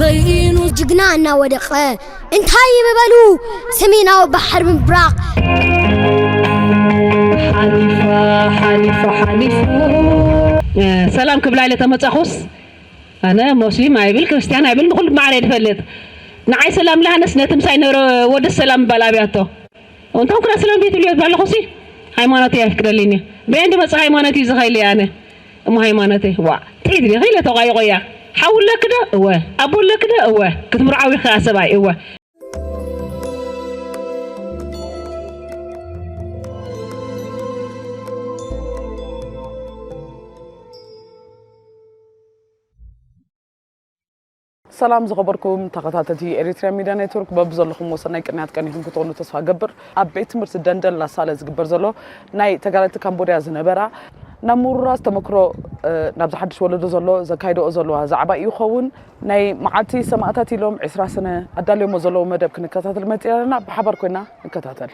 በይኑ ጅግና እናወደቐ እንታይ ይበሉ ሰሜናዊ ባሕር ምብራቕ ሓሊፋ ሓሊፋ ሓሊፋ ሰላም ክብላ ኢለ ተመጻኹስ ኣነ ሞስሊም ኣይብል ክርስቲያን ኣይብል ንኹሉ ብማዕረ እየ ዝፈልጥ። ንዓይ ሰላም ለሃነስ ነቲ ምሳይ ነረ ወደ ሰላም ምባል ኣብያቶ እንቶም ክራ ሰላም ዘይትብልዮ ዝባለኹሲ ሃይማኖት እየ ኣይፍቅደልኝ እየ በየን ድመፅ ሃይማኖት እዩ ዝኸይል እየ ኣነ እሞ ሃይማኖት እየ ዋዕ ጥዒት ዲ ኸይለ ተቋይቆ እያ ሓው ኣለክ ዶ እወ ኣቦ ኣለክ ዶ እወ ክትምርዓዊ ከዓ ሰብኣይ እወ ሰላም ዝኸበርኩም ተኸታተልቲ ኤሪትርያ ሚድያ ኔትወርክ በብዘለኹምዎ ሰናይ ቅንያት ቀኒኹም ክትኾኑ ተስፋ እገብር። ኣብ ቤት ትምህርቲ ደንደል ላሳለ ዝግበር ዘሎ ናይ ተጋደልቲ ካምቦድያ ዝነበራ ናብ ምውርራስ ተመክሮ ናብዚ ሓድሽ ወለዶ ዘሎ ዘካይድኦ ዘለዋ ዛዕባ እዩ ይኸውን። ናይ መዓልቲ ሰማእታት ኢሎም ዕስራ ሰነ ኣዳልዮሞ ዘለዉ መደብ ክንከታተል መፂና ኣለና። ብሓባር ኮይና ንከታተል።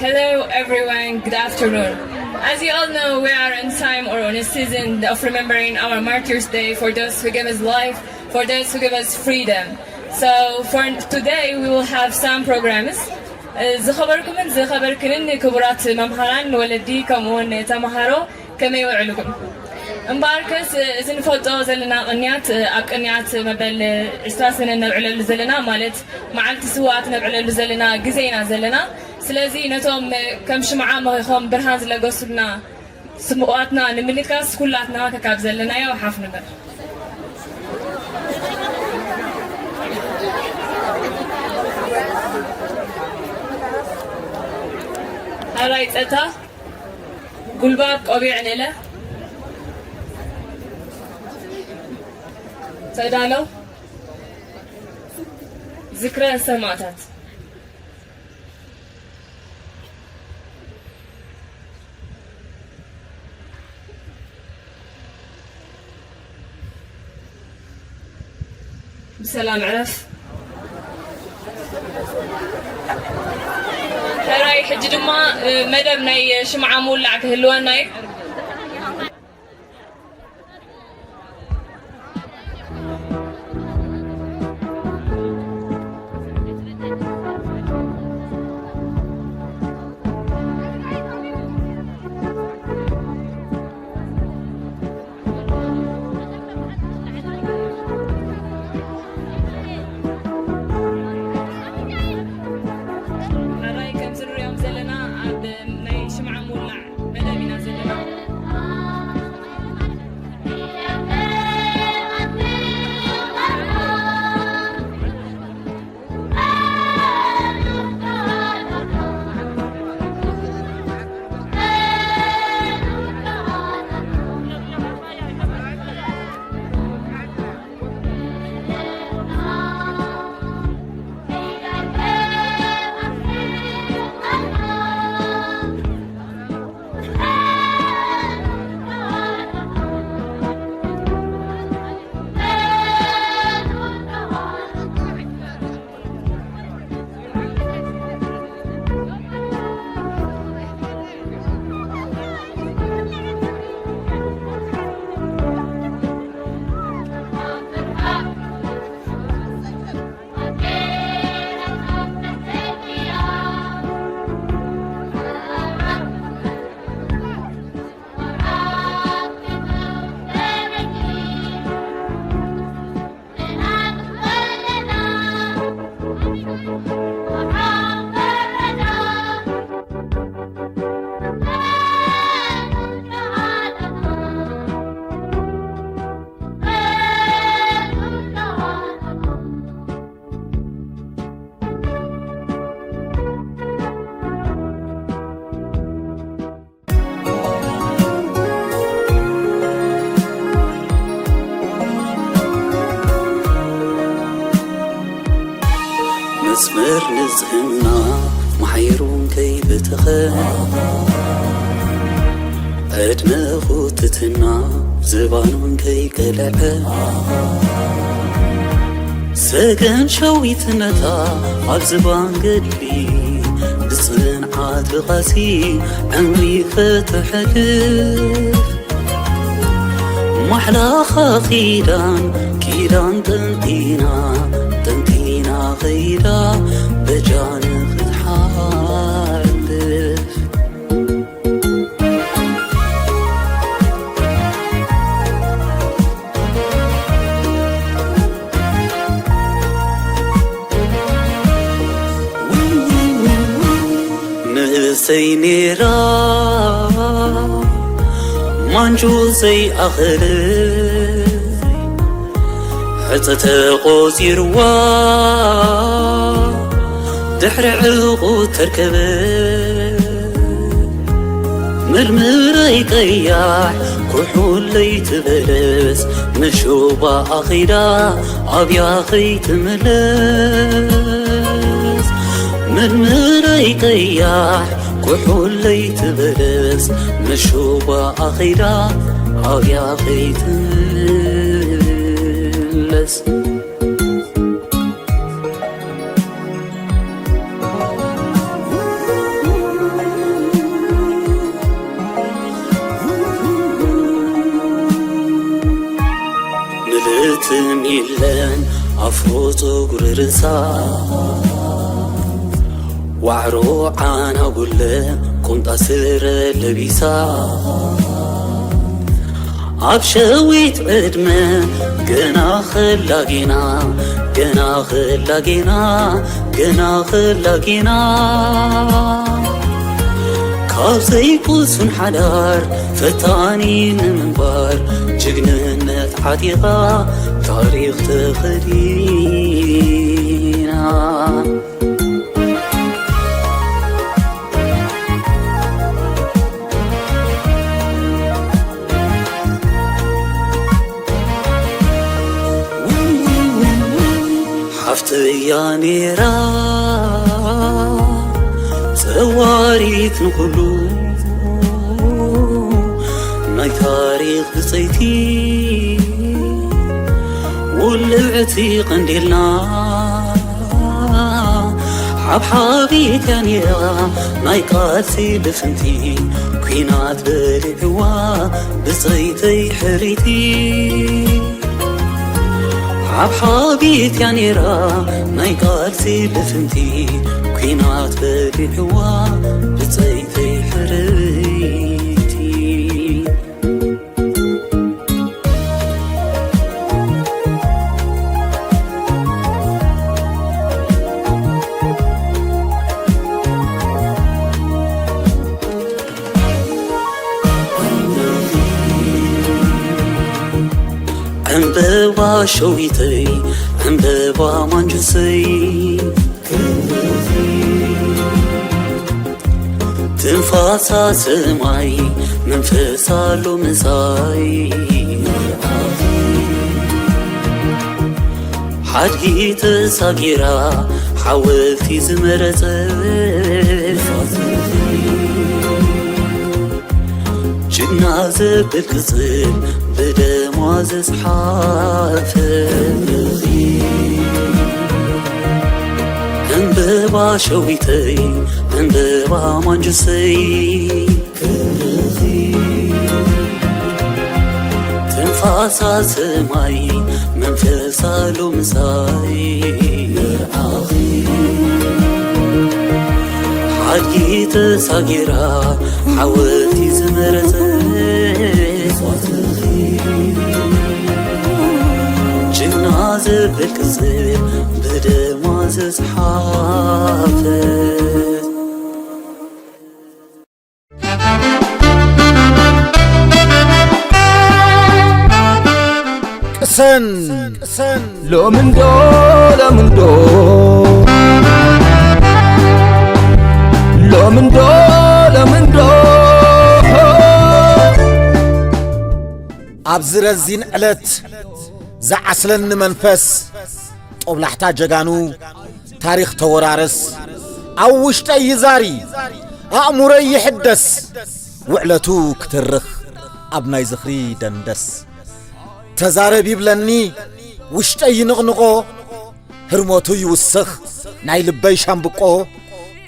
Hello, everyone. Good afternoon. As you all know, we are in time or on a season of remembering our martyrs' day for those who gave us life, for those who gave us freedom. So for today, we will have some programs. ዝኸበርኩምን ዝኸበርክንን ክቡራት መምሃራን፣ ወለዲ፣ ከምኡውን ተምሃሮ ከመይ ውዕልኩም? እምበኣርከስ እዚ ንፈልጦ ዘለና ቅንያት ኣብ ቅንያት መበል ዕስራ ሰነ ነብዕለሉ ዘለና ማለት መዓልቲ ስውኣት ነብዕለሉ ዘለና ግዜ ኢና ዘለና። ስለዚ ነቶም ከም ሽምዓ መኺኾም ብርሃን ዝለገሱልና ስምኡኣትና ንምልጋስ ኩላትና ከካብ ዘለናዮ ሓፍ ንበል። ሓራይ ጸታ ጉልባብ ቆቢዕ ንእለ ተዳሎ ዝክረ ሰማእታት ብሰላም ዕረፍ። ሕራይ ሕጂ ድማ መደብ ናይ ሽምዓ ምውላዕ ክህልወና እዩ። ሕራይ ከምዚ ንሪኦም ዘለና ኣብ ናይ ሽምዓ ምውላዕ መደብ ኢና ዘለና። መስመር ንጽህና መሓይሩ ከይበተኸ ዕድመ ኹትትና ዝባኑን ከይቀልዐ ተገን ሸዊትነታ ኣብ ዝባን ገድሊ ብጽንዓት ብቓሲ ዕምሪ ከተሕልፍ ማሕላኻ ኪዳን ኪዳን ጠንጢና ጠንጢና ኸይዳ በጃ ንኽትሓልፍ ንእሰይ ኔራ ማንጁ ዘይኣኸለ ሕፀ ተቆፂርዋ ድሕሪ ዕቑ ተርከበ ምርምረይ ቀያሕ ኩሑለይ ትበለስ ምሹባ ኣኺዳ ኣብያ ኸይትምለስ ምርምረይ ቀያሕ ኩሑለይ ትበለስ ምሹባ ኣኺዳ ኣብያ ኸይትምለስ ምልእቲ ሚለን ኣፍሮ ጸጉሪ ርእሳ ዋዕሮ ዓና ጉለ ቁምጣ ስረ ለቢሳ ኣብ ሸዊት ዕድመ ገና ኸላ ጌና ገና ኸላ ጌና ገና ኸላ ጌና ካብ ዘይቁሱን ሓዳር ፈታኒ ንምንባር ጅግንነት ዓጢቓ ታሪኽ ተኸዲና ሓፍተያ ኔራ ጸዋሪት ንኹሉ ናይ ታሪኽ ብጸይቲ ውልዕቲ ቀንዴልና ሓብሓቢት ያኔራ ናይ ቃልሲ ልፍንቲ ኲናት በሊዕዋ ብጸይተይ ሕሪቲ ሓብሓቢት ያኔራ ናይ ቃልሲ ልፍንቲ ኲናት በሊዕዋ ብጸይተይ ሕሪቲ ዕምበባ ሸዊተይ ዕምበባ ማንጁሰይ ትንፋሳ ሰማይ መንፈሳ ሎምሳይ ሓድጊ ተሳጊራ ሓወልቲ ዝመረጸ ጅግና ዘብል ቅጽል ብደማ ዘጽሓፈ ዕምበባ ሸዊተይ ዕምበባ ማንጁሰይ ትንፋሳ ሰማይ መንፈሳ ሎምሳይ ሓድጊ ተሳጊራ ሓወልቲ ዝመረጸ ጅግና ዘብል ቅጽል ብደማ ዘዝሓፈት ቅሰን ቅሰን ሎምንዶ ሎምንዶ ሎምንዶ ሎምንዶ ኣብዚ ረዚን ዕለት ዝዓስለኒ መንፈስ ጦብላሕታ ጀጋኑ ታሪኽ ተወራረስ ኣብ ውሽጠይ ይዛሪ ኣእሙረይ ይሕደስ ውዕለቱ ክትርኽ ኣብ ናይ ዝኽሪ ደንደስ ተዛረብ ይብለኒ ውሽጠይ ይንቕንቖ ህርሞቱ ይውስኽ ናይ ልበይ ሻምብቆ፣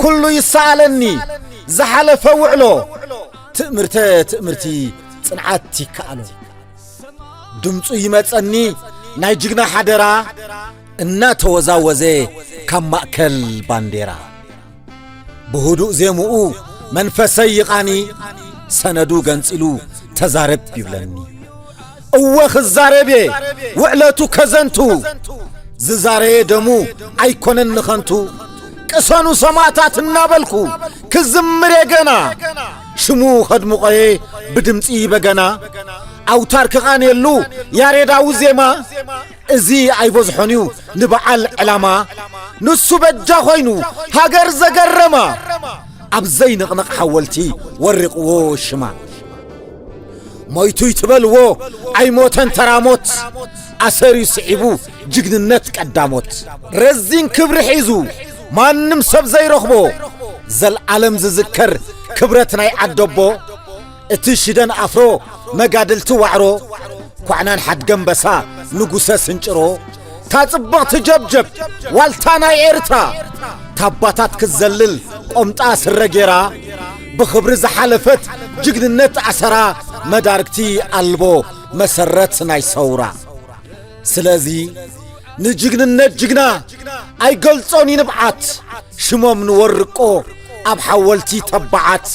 ኩሉ ይሰኣለኒ ዝሓለፈ ውዕሎ፣ ትእምርተ ትእምርቲ ጽንዓት ይከኣሎ። ድምፁ ይመጸኒ ናይ ጅግና ሓደራ፣ እናተወዛወዘ ካብ ማእከል ባንዴራ። ብህዱእ ዜምኡ መንፈሰይ ይቓኒ፣ ሰነዱ ገንጺሉ ተዛረብ ይብለኒ። እወ ክዛረብ እየ ውዕለቱ ከዘንቱ፣ ዝዛረየ ደሙ ኣይኮነን ንኸንቱ። ቅሰኑ ሰማእታት እናበልኩ ክዝምር እየ ገና፣ ሽሙ ከድምቖ እየ ብድምጺ በገና። ኣውታር ክቓንየሉ ያሬዳዊ ዜማ፣ እዚ ኣይበዝሖን እዩ ንበዓል ዕላማ። ንሱ በጃ ኮይኑ ሃገር ዘገረማ፣ ኣብ ዘይንቕነቕ ሓወልቲ ወሪቕዎ ሽማ። ሞይቱ ይትበልዎ ኣይሞተን ተራሞት፣ ኣሰርዩ ስዒቡ ጅግንነት ቀዳሞት። ረዚን ክብሪ ሒዙ ማንም ሰብ ዘይረኽቦ፣ ዘልዓለም ዝዝከር ክብረት ናይ ዓደቦ። እቲ ሽደን ኣፍሮ መጋድልቲ ዋዕሮ፣ ኳዕናን ሓድገምበሳ ንጉሰ ስንጭሮ፣ ታጽብቕቲ ጀብጀብ ዋልታ ናይ ኤርትራ፣ ታባታት ክዘልል ቆምጣ ስረ ጌራ፣ ብኽብሪ ዝሓለፈት ጅግንነት ኣሰራ፣ መዳርግቲ ኣልቦ መሰረት ናይ ሰውራ። ስለዚ ንጅግንነት ጅግና ኣይገልጾን ይንብዓት፣ ሽሞም ንወርቆ ኣብ ሓወልቲ ተባዓት።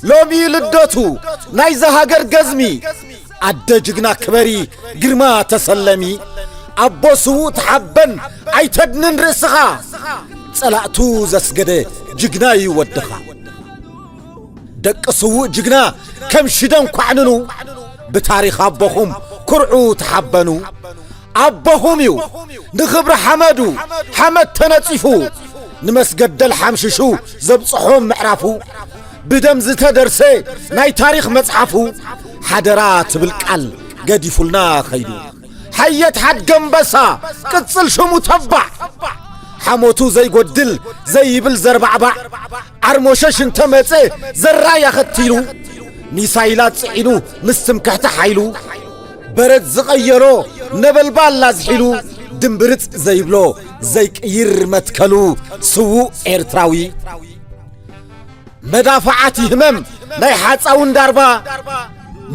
ሎሚ ልደቱ ናይዛ ሃገር ገዝሚ፣ ኣደ ጅግና ክበሪ ግርማ ተሰለሚ። ኣቦ ስዉእ ተሓበን ኣይተድንን ርእስኻ፣ ጸላእቱ ዘስገደ ጅግና እዩ ወድኻ። ደቂ ስዉእ ጅግና ከም ሽደን ኳዕንኑ፣ ብታሪኽ ኣቦኹም ኩርዑ ተሓበኑ። ኣቦኹም እዩ ንኽብሪ ሓመዱ ሓመድ ተነጺፉ፣ ንመስገደል ሓምሽሹ ዘብጽሖ ምዕራፉ። ብደም ዝተደርሰ ናይ ታሪኽ መጽሓፉ፣ ሓደራ ትብል ቃል ገዲፉልና ኸይዱ። ሓየት ሓድገምበሳ ቅጽል ሽሙ ተባዕ፣ ሓሞቱ ዘይጎድል ዘይብል ዘርባዕባዕ። ዓርሞሸሽ እንተመጸ ዘራይ ኣኸቲሉ፣ ሚሳይላት ጽዒኑ ምስ ትምክሕቲ ሓይሉ፣ በረድ ዝቐየሮ ነበልባል ኣዝሒሉ፣ ድምብርጽ ዘይብሎ ዘይቅይር መትከሉ ስዉእ ኤርትራዊ። መዳፍዓት ይህመም ናይ ሓጻውን ዳርባ፣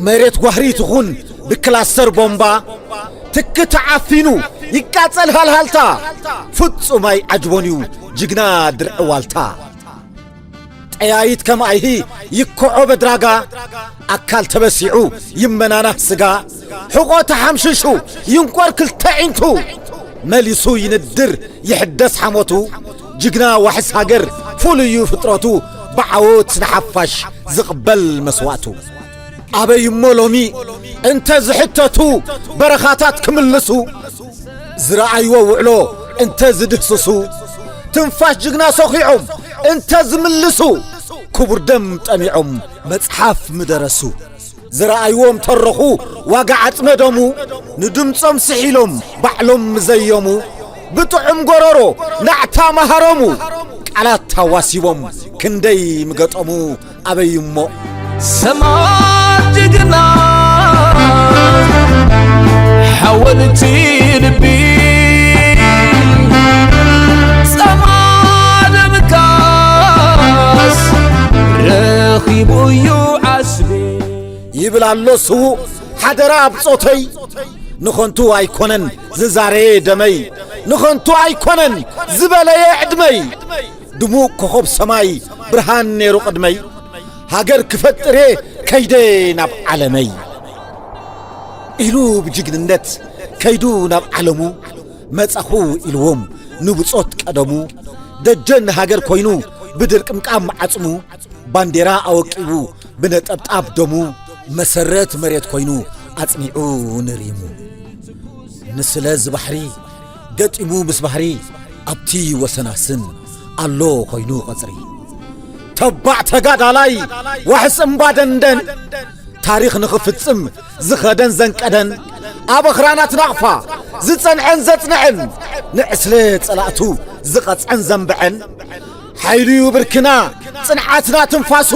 መሬት ጓህሪ ትኹን ብክላስተር ቦምባ፣ ትኪ ተዓፊኑ ይቃጸል ሃልሃልታ፣ ፍጹም ኣይዓጅቦን እዩ ጅግና ድርዒ ዋልታ። ጠያይት ከም ኣይሂ ይኮዖ በድራጋ፣ ኣካል ተበሲዑ ይመናናህ ስጋ፣ ሕቖ ተሓምሽሹ ይንቆር ክልተ ዒንቱ፣ መሊሱ ይንድር ይሕደስ ሓሞቱ። ጅግና ዋሕስ ሃገር ፍሉይ እዩ ፍጥረቱ፣ ብዓወት ንሓፋሽ ዝቕበል መስዋእቱ። ኣበይ እሞ ሎሚ እንተ ዝሕተቱ በረኻታት ክምልሱ፣ ዝረኣይዎ ውዕሎ እንተ ዝድህስሱ፣ ትንፋሽ ጅግና ሰኺዖም እንተ ዝምልሱ፣ ክቡር ደም ጠሚዖም መጽሓፍ ምደረሱ። ዝረኣይዎም ተረኹ ዋጋ ዓጽመ ደሙ፣ ንድምጾም ስሒሎም ባዕሎም ምዘየሙ። ብጥዑም ጎረሮ ናዕታ መሃሮሙ፣ ቃላት ኣዋሲቦም ክንደይ ምገጠሙ። ኣበይ እሞ ሰማት ጅግና ሓወልቲ ልቢ ጸማ ደምካስ ረኺቡ እዩ ዓስቢ። ይብል ኣሎ ስዉእ ሓደራ ብጾተይ፣ ንኸንቱ ኣይኮነን ዝዛረየ ደመይ፣ ንኸንቱ ኣይኮነን ዝበለየ ዕድመይ። ድሙቕ ኮኾብ ሰማይ ብርሃን ነይሩ ቅድመይ፣ ሃገር ክፈጥር እየ ከይደ ናብ ዓለመይ ኢሉ ብጅግንነት ከይዱ ናብ ዓለሙ መጻኹ ኢልዎም ንብጾት ቀደሙ። ደጀን ሃገር ኮይኑ ብድርቅምቃም ዓጽሙ፣ ባንዴራ ኣወቂቡ ብነጠብጣብ ደሙ፣ መሰረት መሬት ኮይኑ ኣጽኒዑ ንሪሙ። ንስለ እዚ ባሕሪ ገጢሙ ምስ ባሕሪ ኣብቲ ወሰናስን ኣሎ ኮይኑ ቐጽሪ። ተባዕ ተጋዳላይ ዋሕስ እምባ ደንደን፣ ታሪኽ ንኽፍጽም ዝኸደን ዘንቀደን፣ ኣብ ኣኽራናት ናቕፋ ዝጸንዐን ዘጽንዐን፣ ንዕስለ ጸላእቱ ዝቐጽዐን ዘንብዐን፣ ሓይሉ'ዩ ብርክና ጽንዓትና ትንፋሱ፣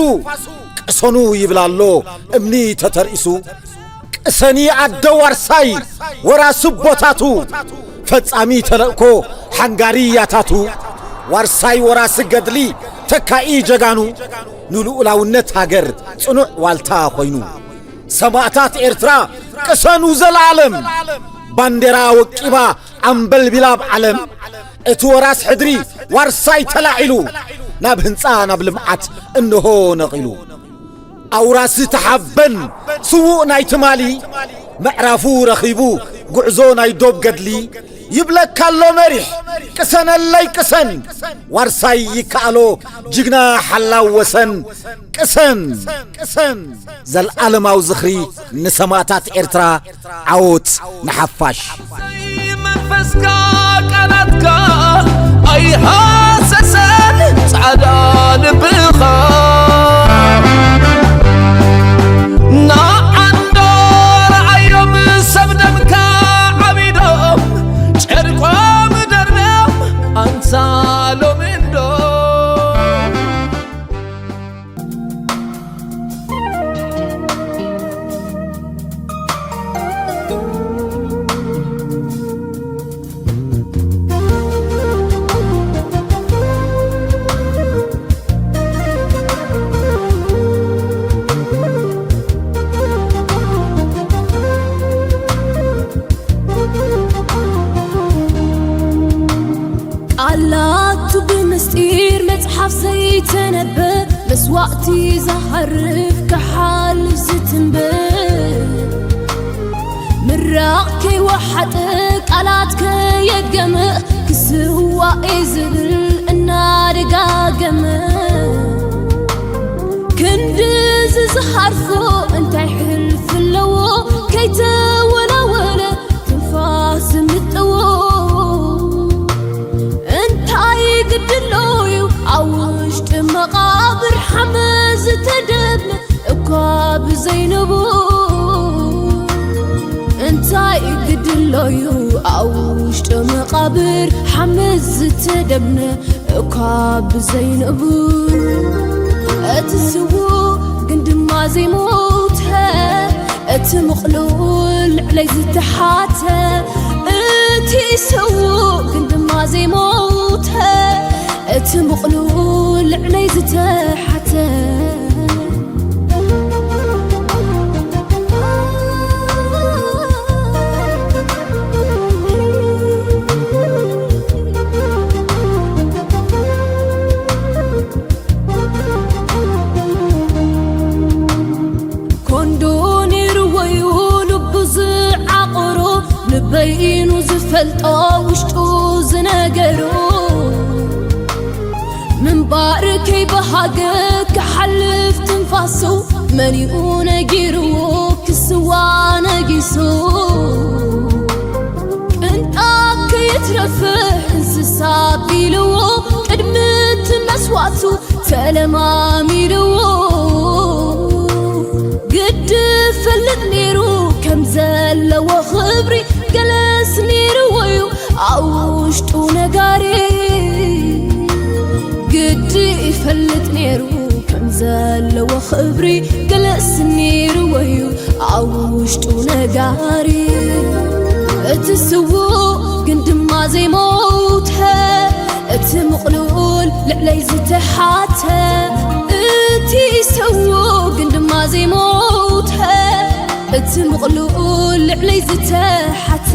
ቅሰኑ ይብል ኣሎ እምኒ ተተርኢሱ። ቅሰኒ ኣደ ዋርሳይ ወራሲ ቦታቱ፣ ፈጻሚ ተልእኮ ሓንጋሪ ያታቱ፣ ዋርሳይ ወራሲ ገድሊ፣ ተካኢ ጀጋኑ፣ ንልኡላውነት ሃገር ጽኑዕ ዋልታ ኮይኑ። ሰማእታት ኤርትራ ቅሰኑ ዘላለም! ባንዴራ ወቂባ ኣምበልቢላ ኣብ ዓለም፣ እቲ ወራስ ሕድሪ ዋርሳይ ተላዒሉ፣ ናብ ህንጻ ናብ ልምዓት እንሆ ነቒሉ። ኣውራሲ ተሓበን ስዉእ ናይ ትማሊ፣ ምዕራፉ ረኺቡ ጉዕዞ ናይ ዶብ ገድሊ፣ ይብለካ ኣሎ መሪሕ፣ ቅሰነለይ ቅሰን፣ ዋርሳይ ይከኣሎ ጅግና ሓላው ወሰን፣ ቅሰን፣ ቅሰን። ዘልኣለማዊ ዝኽሪ ንሰማእታት ኤርትራ፣ ዓወት ንሓፋሽ። መንፈስካ ቃላትካ ኣይሃሰሰን ጻዕዳ ልብኻ ንዓንዶ ረኣዮም ሰብ ደምካ ዓቢዶም ጨርቆም ደርብዮም ኣንሳሎም እንዶ ቃላቱ ብምስጢር መጽሓፍ ዘይተነበ መስዋእቲ ዝሃርፍ ክሓልፍ ዝትንበ ምራቕ ከይወሓጠ ቃላት ከየድገመ ክስዋኤ ዝብል እናደጋገመ ክንድዚ ዝሃርፎ እንታይ ሕልፊ ኣለዎ ከይተወላወለ ትንፋስ ዝምጥዎ እንታይ ግድሎ እዩ ኣብ ውሽጢ መቓብር ሓመድ ዝተደብነ እኳ ብዘይንቡ እንታይ ግድሎ እዩ ኣብ ውሽጢ መቓብር ሓመድ ዝተደብነ እኳ ብዘይንቡ እቲ ስዉእ ግን ድማ ዘይሞተ እቲ ምቕሉል ልዕለይ ዝተሓተ እቲ ስዉእ ግን ድማ ዘይሞተ እቲ ምቕሉል ልዕለይ ዝተሓተ ኮንዶ ነይርዎ እዩ ልቡ ዝዓቕሮ ንበይኑ ዝፈልጦ ውሽጡ ዝነገሮ ምንባር ከይበሃገ ክሓልፍ ትንፋሱ መን እዩ ነጊርዎ ክስዋ ነጊሱ ቅንጣብ ከየትረፍሕ እንስሳ ኣቢልዎ ቅድሚ እቲ መስዋእቱ ተለማሚድዎ ግዲ ፈልጥ ነይሩ ከም ዘለዎ ክብሪ ገለስ ነይርዎ እዩ ኣብ ውሽጡ ነጋሪ ግዲ ይፈልጥ ነይሩ ከም ዘለዎ ክብሪ ገለስ ነይርዎ እዩ ኣብ ውሽጡ ነጋሪ እቲ ስዉእ ግን ድማ ዘይሞተ እቲ ምቕሉል ልዕለይ ዝተሓተ እቲ ስዉእ ግን ድማ ዘይሞተ እቲ ምቕሉል ልዕለይ ዝተሓተ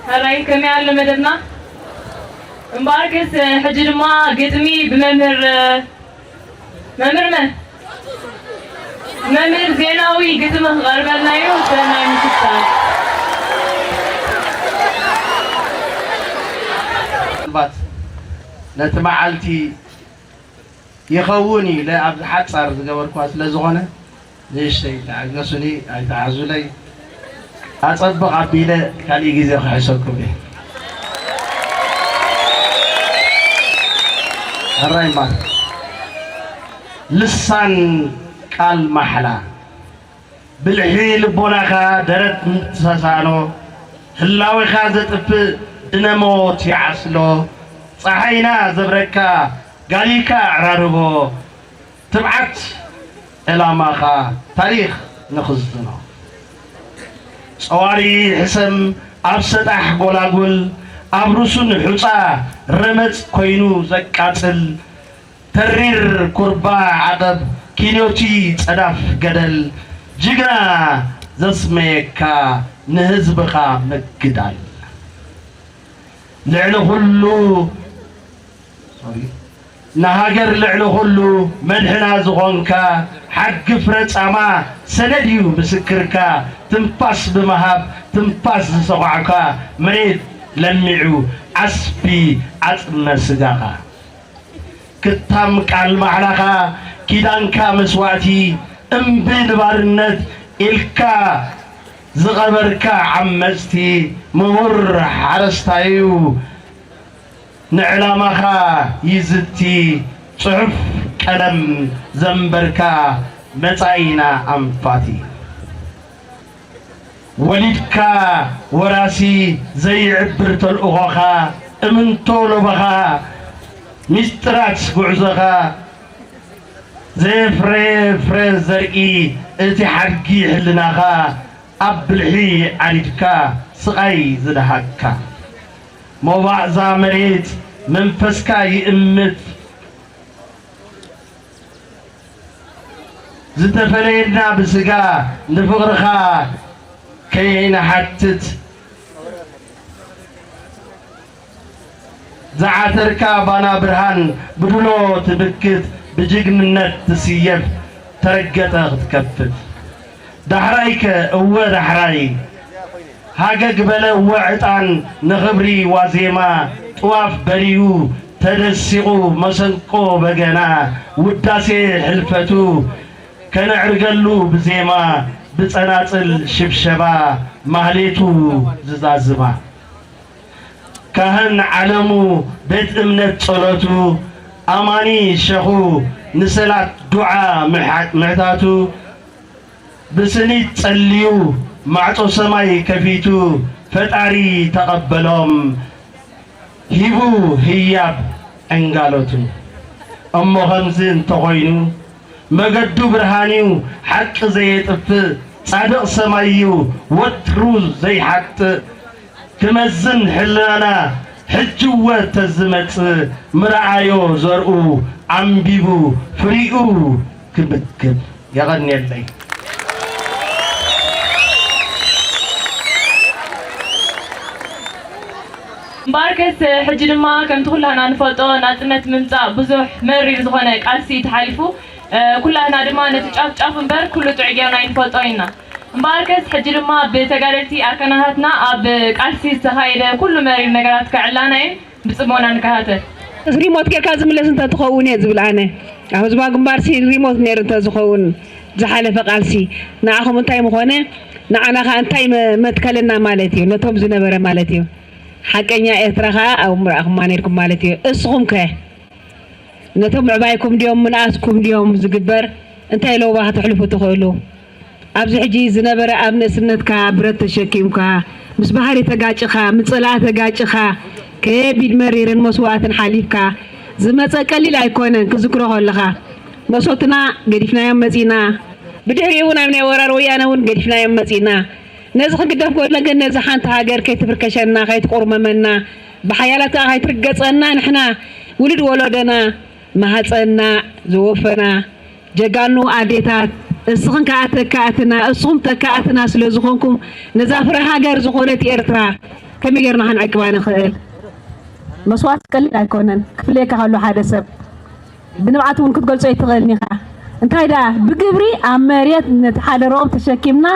ሕራይ ከመይ ኣሎ መደብና? እምበኣርከስ ሕጂ ድማ ግጥሚ ብመምህር መምህር መን? መምህር ዜናዊ ግጥሚ ክቐርበልና እዩ። ሰናይ ምሽታ። ምናልባት ነቲ መዓልቲ ይኸውን ኢለ ኣብዚ ሓጻር ዝገበርኳ ስለ ዝኾነ ንእሽተይ ተዓገሱኒ፣ ኣይተሓዙለይ። ኣጸብቕ ኣቢለ ካሊእ ግዜ ክሕሰኩም እየ። ሕራይ እምበር። ልሳን ቃል ማሕላ። ብልሒ ልቦናኻ ደረት ምትሳሳኖ፣ ህላዌኻ ዘጥፍእ ድነ ሞት ይዓስሎ፣ ጸሓይና ዘብረካ ጋሊካ ኣዕራርቦ፣ ትብዓት ዕላማኻ ታሪኽ ንኽዝኖ። ጸዋሪ ሕሰም ኣብ ሰጣሕ ጎላጉል፣ ኣብ ርሱን ሑጻ ረመጽ ኮይኑ ዘቃጽል፣ ተሪር ኩርባ ዓቐብ ኪንዮቲ ጸዳፍ ገደል፣ ጅግና ዘስመየካ ንህዝብኻ ምግዳል። ልዕሊ ኩሉ፣ ሶሪ፣ ንሃገር ልዕሊ ኩሉ መድሕና ዝኾንካ፣ ሓድጊ ፍረ ጻማ ሰነድ እዩ ምስክርካ፣ ትንፋስ ብምሃብ ትንፋስ ዝሰዃዕካ፣ መሬት ለሚዑ ዓስቢ ዓጽመ ስጋኻ። ክታም ቃል ማሕላኻ፣ ኪዳንካ መስዋእቲ፣ እምቢ ንባርነት ኢልካ ዝቐበርካ ዓመጽቲ፣ ምሁር ሓረስታዩ ንዕላማኻ ይዝቲ፣ ጽሑፍ ቀለም ዘንበርካ መጻኢና ኣንፋቲ። ወሊድካ ወራሲ ዘይዕብር ተልእኾኻ፣ እምንቶ ሎባኻ፣ ሚስጥራት ጉዕዞኻ፣ ዘየፍረየ ፍረ ዘርኢ እቲ ሓድጊ ሕልናኻ፣ ኣብ ብልሒ ዓሪድካ ስቓይ ዝደሃካ፣ ሞባእ እዛ መሬት መንፈስካ ይእምት፣ ዝተፈለየና ብስጋ ንፍቕርኻ ከይንሓትት፣ ዝዓተርካ ባና ብርሃን ብድሎ ትምክት፣ ብጅግንነት ትስየፍ፣ ተረገጠ ክትከፍት። ዳሕራይከ እወ ዳሕራይ፣ ሃገግ በለ እወ ዕጣን ንኽብሪ ዋዜማ፣ ጥዋፍ በሪሁ ተደሲቑ መሰንቆ በገና፣ ውዳሴ ሕልፈቱ ከነዕርገሉ ብዜማ፣ ብጸናጽል ሽብሸባ ማህሌቱ ዝዛዝማ። ካህን ዓለሙ ቤት እምነት ጸሎቱ፣ ኣማኒ ሸኹ ንሰላት ዱዓ ምሕታቱ፣ ብስኒት ጸልዩ ማዕጾ ሰማይ ከፊቱ ፈጣሪ ተቐበሎም ሂቡ ህያብ ዕንጋሎቱ። እሞ ከምዚ እንተኾይኑ መገዱ ብርሃን'ዩ ሓቂ ዘየጥፍእ ጻድቕ ሰማይ'ዩ ወትሩ ዘይሓጥእ። ክመዝን ሕልናና ሕጂ እወ ተዝመጽእ ምርኣዮ ዘርኡ ዓምቢቡ ፍሪኡ ክምግብ። የቐንየለይ። እምበኣርከስ ሕጂ ድማ ከምቲ ኩላህና ንፈልጦ ናጽነት ምምጻእ ብዙሕ መሪር ዝኾነ ቃልሲ ተሓሊፉ። ኩላህና ድማ ነቲ ጫፍ ጫፍ እምበር ኩሉ ጥዑይ ጌርና ኣይንፈልጦን ኢና። እምበኣርከስ ሕጂ ድማ ብተጋደልቲ ኣርካናታትና ኣብ ቃልሲ ዝተኻየደ ኩሉ መሪር ነገራት ከዕላና እየን። ብጽሞና ንከታተል። ሪሞት ጌርካ ዝምለስ እንተትኸውን እየ ዝብል ኣነ። ኣብ ህዝባዊ ግንባርሲ ሪሞት ነይሩ እንተዝኸውን ዝሓለፈ ቃልሲ ንዓኹም እንታይ ምኾነ ንዓና ኸዓ እንታይ መ- መትከለና ማለት እዩ ነቶም ዝነበረ ማለት እዩ። ሓቀኛ ኤርትራ ኸዓ ኣብኡ ምረኣኹማ ነይርኩም ማለት እዩ። እስኹም ከ ነቶም ምዕባይኩም ድዮም ምንኣስኩም ድዮም ዝግበር እንታይ ለውባ ከተሕልፉ ትኽእሉ? ኣብዚ ሕጂ ዝነበረ ኣብ ንእስነትካ ብረት ተሸኪምካ ምስ ባሕሪ ተጋጭኻ ምስ ጸላኢ ተጋጭኻ ከቢድ መሪርን መስዋእትን ሓሊፍካ ዝመጸ ቀሊል ኣይኮነን ክዝክሮ ከለኻ መሶትና ገዲፍናዮም መጺና ብድሕሪኡ እውን ኣብ ናይ ወራር ወያነ እውን ገዲፍናዮም መጺና ነዚ ክግደፍ ጎድለ ግን ነዚ ሓንቲ ሃገር ከይትፍርከሸና ከይትቁርመመና ብሓያላት ከዓ ከይትርገጸና ንሕና ውሉድ ወለዶና ማህጸንና ዝወፈና ጀጋኑ ኣዴታት እስኽን ከዓ ተካእትና እስኹም ተካእትና ስለ ዝኾንኩም ነዛ ፍረ ሃገር ዝኾነት ኤርትራ ከመይ ጌርና ክንዕቅባ ንኽእል? መስዋእቲ ቀሊል ኣይኮነን ክፍለየካ ከሎ ሓደ ሰብ ብንብዓት እውን ክትገልጾ ኣይትኽእልን ኢኻ እንታይ ደኣ ብግብሪ ኣብ መሬት ነቲ ሓደ ረኦም ተሸኪምና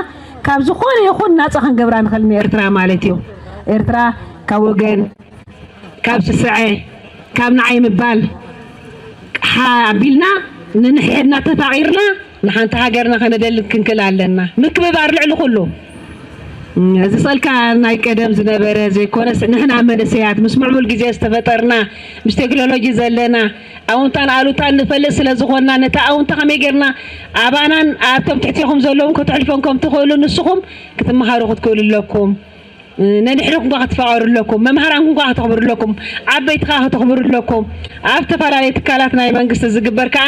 ካብ ዝኾነ ይኹን ናጻ ክንገብራ ንኽእል ንኤርትራ ማለት እዩ ኤርትራ ካብ ወገን ካብ ስስዐ ካብ ንዓይ ምባል ሓ ኣቢልና ንንሕድና ተፋቒርና ንሓንቲ ሃገርና ከነደልት ክንክእል ኣለና። ምክብባር ልዕሊ ኩሉ። እዚ ጸልካ ናይ ቀደም ዝነበረ ዘይኮነስ፣ ንሕና መንእሰያት ምስ ምዕቡል ግዜ ዝተፈጠርና፣ ምስ ቴክኖሎጂ ዘለና፣ ኣውንታን ኣሉታን ንፈልጥ ስለ ዝኾንና፣ ነታ ኣውንታ ከመይ ጌርና ኣባናን ኣብቶም ትሕቴኹም ዘለዉን ከተሕልፎም ከም ትኽእሉ ንስኹም ክትመሃሩ ክትክእሉ ኣለኩም። ነንሕድሕድኩም ከኣ ክትፋቐሩ ኣለኩም። መምሃራንኩም ከኣ ከተኽብሩ ኣለኩም። ዓበይቲ ከኣ ከተኽብሩ ኣለኩም። ኣብ ዝተፈላለዩ ትካላት ናይ መንግስቲ ዝግበር ከኣ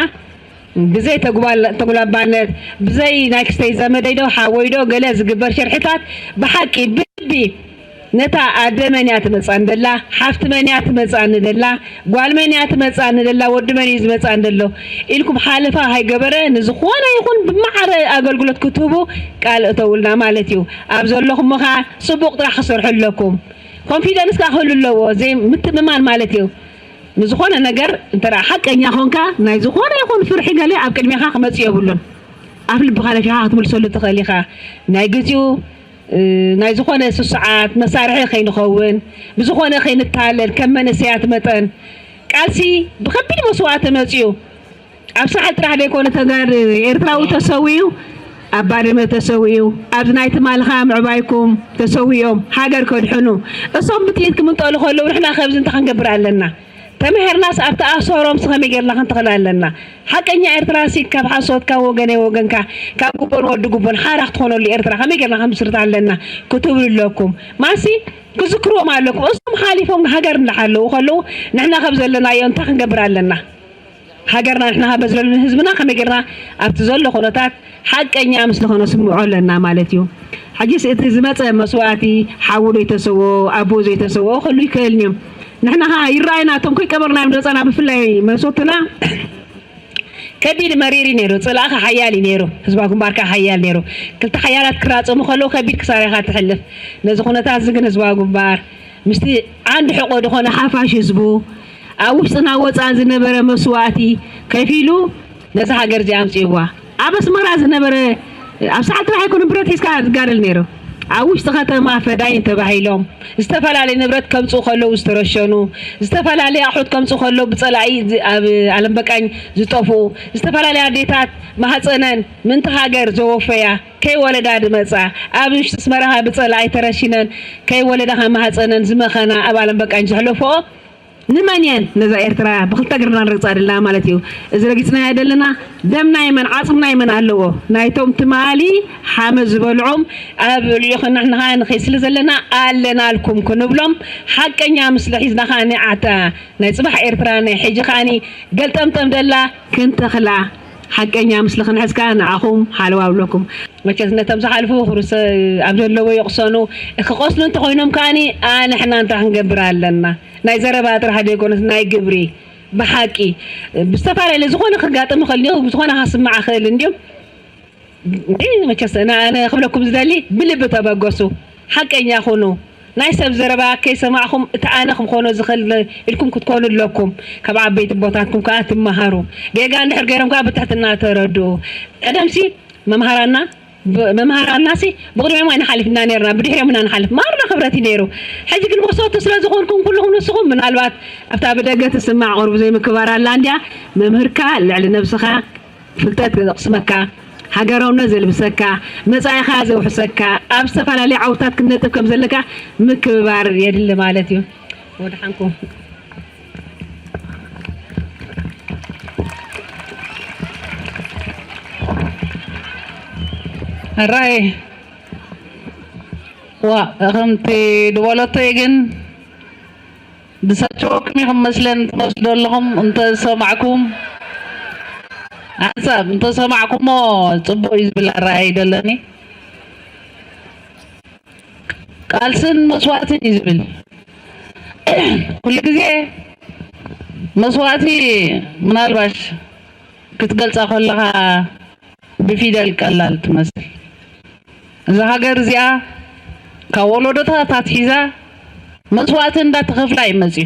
ብዘይ ተጉባል-፣ ተጉላባነት፣ ብዘይ ናይ ክስተይ ዘመደይ ዶ ሓወይ ዶ ገለ ዝግበር ሽርሕታት ብሓቂ ብልቢ ነታ ኣደ መን እያ ትመጽኣኒ ደላ፣ ሓፍቲ መን እያ ትመጽኣኒ ደላ፣ ጓል መን እያ ትመጽኣኒ ደላ፣ ወዲ መን እዩ ዝመጽኣኒ ደሎ ኢልኩም ሓለፋ ሃይገበረ ንዝኾነ ይኹን ብማዕረ ኣገልግሎት ክትህቡ ቃል እተውልና ማለት እዩ። ኣብ ዘለኹም ከኣ ጽቡቕ ጥራሕ ክሰርሑ ኣለኩም። ኮንፊደንስ ከኣ ክህሉ ኣለዎ፣ ዘይምትእምማን ማለት እዩ። ንዝኾነ ነገር እንተ ደኣ ሓቀኛ ኾንካ፣ ናይ ዝኾነ ይኹን ፍርሒ ገለ ኣብ ቅድሜኻ ክመጽእ የብሉን። ኣብ ልብኻ ነፊኻ ክትምልሰሉ ትኽእል ኢኻ። ናይ ግዚኡ፣ እ፣ ናይ ዝኾነ ስሱዓት መሳርሒ ከይንኸውን፣ ብዝኾነ ከይንታለል፣ ከም መንእሰያት መጠን ቃልሲ ብኸቢድ መስዋእቲ መጺኡ። ኣብ ሳሕል ጥራሕ ዘይኮነ ተጋር ኤርትራዊ ተሰዊኡ፣ ኣብ ባድመ ተሰዊኡ፣ ኣብዚ ናይ ትማልኻ ምዕባይኩም ተሰዊኦም ሃገር ከድሕኑ። እሶም ብጥይት ክምንጠሉ ከለዉ ንሕና ከብዚ እንታይ ክንገብር ኣለና? ተመሄርናስ ኣብቲ ኣሰሮምስ ከመይ ጌርና ክንተኽል ኣለና? ሓቀኛ ኤርትራሲ ካብ ሓሶት፣ ካብ ወገነይ ወገንካ፣ ካብ ጉቦን ወዲ ጉቦን ሓራ ክትኾነሉ ኤርትራ ከመይ ጌርና ክንምስርታ ኣለና ክትብሉ ኣለኩም። ማሲ ክዝክርዎም ኣለኩም። እሶም ሓሊፎም ሃገር እንዳሓለዉ ከለዉ ንሕና ከም ዘለናዮ እንታይ ክንገብር ኣለና? ሃገርና ንሕና በዝለሉ ንህዝብና ከመይ ጌርና ኣብቲ ዘሎ ኩነታት ሓቀኛ ምስሊ ከነስምዖ ኣለና ማለት እዩ። ሕጂስ እቲ ዝመጸ መስዋእቲ ሓዉ ዘይተሰዎ፣ ኣቦ ዘይተሰዎ ክህሉ ይክእል እዩ። ንሕና ኸኣ ይረኣየና፣ እቶም ከይቀበርናዮም ዝመጻና ብፍላይ መሶትና ከቢድ መሪር እዩ ነይሩ። ጽላእኻ ሓያል እዩ ነይሩ፣ ህዝባዊ ግንባርካ ሓያል ነይሩ። ክልተ ሓያላት ክራጸሙ ከለዉ ከቢድ ክሳራ ኢኻ ትሕልፍ። ነዚ ኩነታት እዚ ግን ህዝባዊ ግንባር ምስቲ ዓንዲ ሕቖ ዝኾነ ሓፋሽ ህዝቡ ኣብ ውሽጥና ወጻእን ዝነበረ መስዋእቲ ከፊሉ ነዛ ሃገር እዚኣ ኣምጺእዋ። ኣብ ኣስመራ ዝነበረ ኣብ ሰዓል ጥራሕ ኣይኮነን ብረት ሒዝካ ዝጋደል ነይሩ። ኣብ ውሽጢ ከተማ ፈዳይን ተባሂሎም ዝተፈላለዩ ንብረት ከምጽኡ ከለዉ ዝተረሸኑ፣ ዝተፈላለዩ ኣቑሑት ከምጽኡ ከለዉ ብጸላኢ ዝ-፣ ኣብ ኣለም በቃኝ ዝጠፍኡ፣ ዝተፈላለዩ ኣዴታት ማህጸነን ምንቲ ሃገር ዘወፈያ፣ ከይወለዳ ዝመጻ፣ ኣብ ውሽጢ ኣስመራ ብጸላኢ ተረሺነን ከይወለዳ ካብ ማህጸነን ዝመኸና ኣብ ኣለም በቃኝ ዘሕለፍኦ፣ ንመን እየን ነዛ ኤርትራ ብኽልተ እግርና ንረግጻ ዘለና ማለት እዩ? እዚ ረጊጽናዮ ዘለና ደም ናይ መን ዓጽሚ ናይ መን ኣለዎ? ናይቶም ትማሊ ሓመድ ዝበልዖም ኣብ ልዕሊኡ ክንሕንኻ ንኽእል ስለ ዘለና ኣለናልኩም ክንብሎም ሓቀኛ ምስሊ ሒዝና ከኣ ንዓታ ናይ ጽባሕ ኤርትራ ናይ ሕጂ ከኣኒ ገልጠምጠም ደላ ክንተኽላ ሓቀኛ ምስሊ ክንሕዝ ከኣ ንዓኹም ሓለዋ ኣብለኩም። መቸስ ነቶም ዝሓልፉ ክርስ ኣብ ዘለዎ ይቕሰኑ። ክቐስኑ እንተኾይኖም ከኣኒ ኣንሕና እንታይ ክንገብር ኣለና? ናይ ዘረባ ጥራሕ ዘይኮነስ ናይ ግብሪ ብሓቂ ብዝተፈላለየ ዝኾነ ክጋጥም ይኽእል እንዲዩ፣ ዝኾነ ክስማዕ ይኽእል እንዲዩ። እንዴ መቸስ ኣነ፣ ኣነ ክብለኩም ዝደሊ ብልቢ ተበገሱ። ሓቀኛ ኩኑ። ናይ ሰብ ዘረባ ከይሰማዕኹም እቲ ኣነ ክኾኖ ዝኽእል ኢልኩም ክትኮኑ ኣለኩም። ካብ ዓበይቲ ኣቦታትኩም ከኣ ትመሃሩ። ጌጋ እንድሕር ገይሮም ከኣ ብትሕትና ተረድኡ። ቀደምሲ መምሃራና ብ-፣ መምሃራናሲ ብቕድሚኦም ኣይንሓልፍ ኢና ነይርና፣ ብድሕሪኦም ኢና ንሓልፍ። ማዕረ ክብረት እዩ ነይሩ። ሕጂ ግን መሰቱ ስለ ዝኾንኩም ኩልኹም ንስኹም ምናልባት ኣብታ ብደገ ትስማዕ ቁሩብ ዘይምክባር ኣላ እንድያ። መምህርካ ልዕሊ ነብስኻ ፍልጠት ዘቕስመካ፣ ሃገራውነት ዘልብሰካ፣ መጻኢኻ ዘውሕሰካ፣ ኣብ ዝተፈላለዩ ዓውድታት ክትነጥፍ ከም ዘለካ ምክብባር የድሊ ማለት እዩ። ወድሓንኩም። ሕራይ ዋ፣ ከምቲ ዝበለቶ እዩ ግን ዝሰልቸወኩም እዩ ክመስለን ትወስዶ ኣለኹም። እንተሰማዕኩም ሓንሳብ እንተሰማዕኩሞ ጽቡቕ እዩ ዝብል ኣረኣእያ እዩ ዘለኒ። ቃልስን መስዋእትን እዩ ዝብል። ኩሉ ግዜ መስዋእቲ ምናልባሽ ክትገልጻ ከለኻ ብፊደል ቀላል ትመስል። እዛ ሃገር እዚኣ ካብ ወለዶታት ኣትሒዛ መስዋእቲ እንዳተኸፍላ እዩ መፅዩ።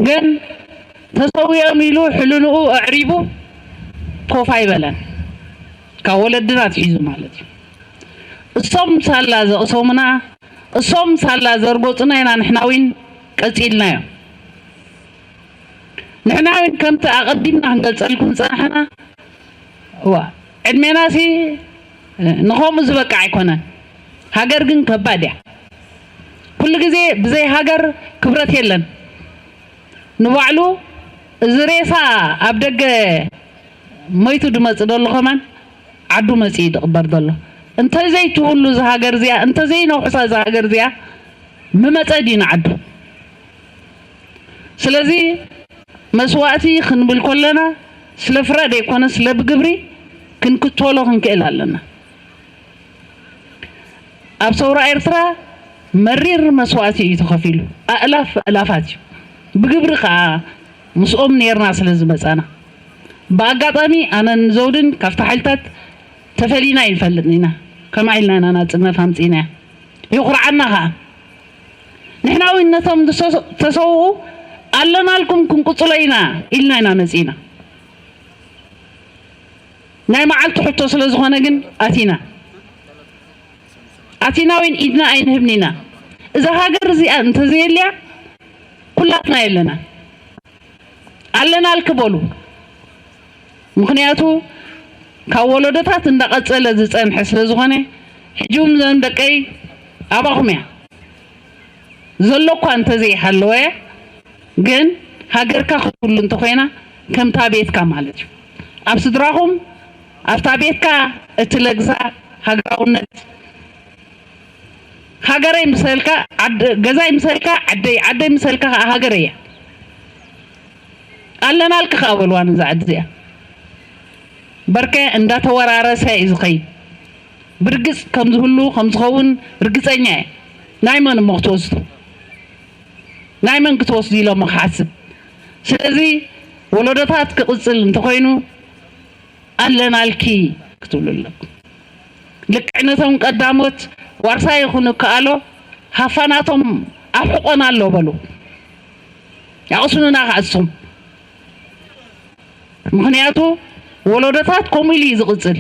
ግን ተሰዊኦም ኢሉ ሕልንኡ ኣዕሪቡ ኮፍ ኣይበለን። ካብ ወለድና ኣትሒዙ ማለት እዩ። እሶም ሳላ ዘቕሰሙና፣ እሶም ሳላ ዘርጎጹና ኢና ንሕና እውን ቀጺልናዮ። ንሕና እውን ከምቲ ኣቐዲምና ክንገልጸልኩም ዝጸናሕና፣ እዋ ዕድሜናሲ ንኸምኡ ዝበቅዕ ኣይኮነን። ሃገር ግን ከባድ እያ። ኩሉ ግዜ ብዘይ ሃገር ክብረት የለን። ንባዕሉ እዚ ሬሳ ኣብ ደገ ሞይቱ ድመጽእ ደሎ ከማን ዓዱ መጺኡ ድቕበር ደሎ። እንተዘይትህሉ እዛ ሃገር እዚኣ፣ እንተዘይነውሕሳ እዛ ሃገር እዚኣ፣ ምመጸ ድዩ ንዓዱ? ስለዚ መስዋእቲ ክንብል ከለና ስለ ፍረ ደይኮነ ስለ ብግብሪ ክንክተሎ ክንክእል ኣለና። ኣብ ሰውራ ኤርትራ መሪር መስዋእቲ እዩ ተኸፊሉ። ኣእላፍ ኣእላፋት እዩ። ብግብሪ ከኣ ምስኦም ኔርና ስለ ዝመጻና። ብኣጋጣሚ ኣነን ዘውድን ካብቲ ሓይልታት ተፈሊና ኣይንፈልጥን ኢና። ከምኣ ኢልና ኢና ናጽነት ኣምጺእናያ። የኹርዓና ከኣ። ንሕና እውን ነቶም ዝተሰውኡ ኣለናልኩም ክንቅጽሎ ኢና ኢልና ኢና መጺእና። ናይ መዓልቲ ሕቶ ስለ ዝኾነ ግን ኣቲና። ኣቲና እውን ኢድና ኣይንህብን ኢና። እዛ ሃገር እዚኣ እንተዘየልያ ኩላትና የለና። ኣለናልኪ በሉ። ምኽንያቱ ካብ ወለዶታት እንዳቐጸለ ዝጸንሐ ስለ ዝኾነ፣ ሕጂ እውን ዘን ደቀይ ኣባኹም እያ። ዘሎ እኳ እንተዘይሃለወ፣ ግን ሃገርካ ክትህሉ እንተኾይና ከምታ ቤትካ ማለት እዩ። ኣብ ስድራኹም፣ ኣብታ ቤትካ እትለግሳ ሃገራውነት፣ ሃገረይ ምሰልካ ዓደ-፣ ገዛይ ምሰልካ ዓደይ፣ ዓደይ ምሰልካ ከዓ ሃገረይ እያ። ኣለናልኪ ከዓ በልዋ ነዛ ዓዲ እዚኣ። በርከ እንዳተወራረሰ እዩ ዝኸይድ። ብርግጽ ከም ዝህሉ ከም ዝኸውን ርግጸኛ እየ። ናይ መን እሞ ክትወስዱ? ናይ መን ክትወስዱ ኢሎም ክሓስብ። ስለዚ ወለዶታት ክቕጽል እንተኾይኑ ኣለናልኪ ክትብሉ ኣለኩም። ልክዕ ነቶም ቀዳሞት ዋርሳይ ይኹኑ ከኣሎ ሃፋናቶም ኣብ ሕቖና ኣሎ በሉ። ኣቕስኑና ከኣ እሱም። ምኽንያቱ ወለዶታት ከምኡ ኢሉ እዩ ዝቕጽል።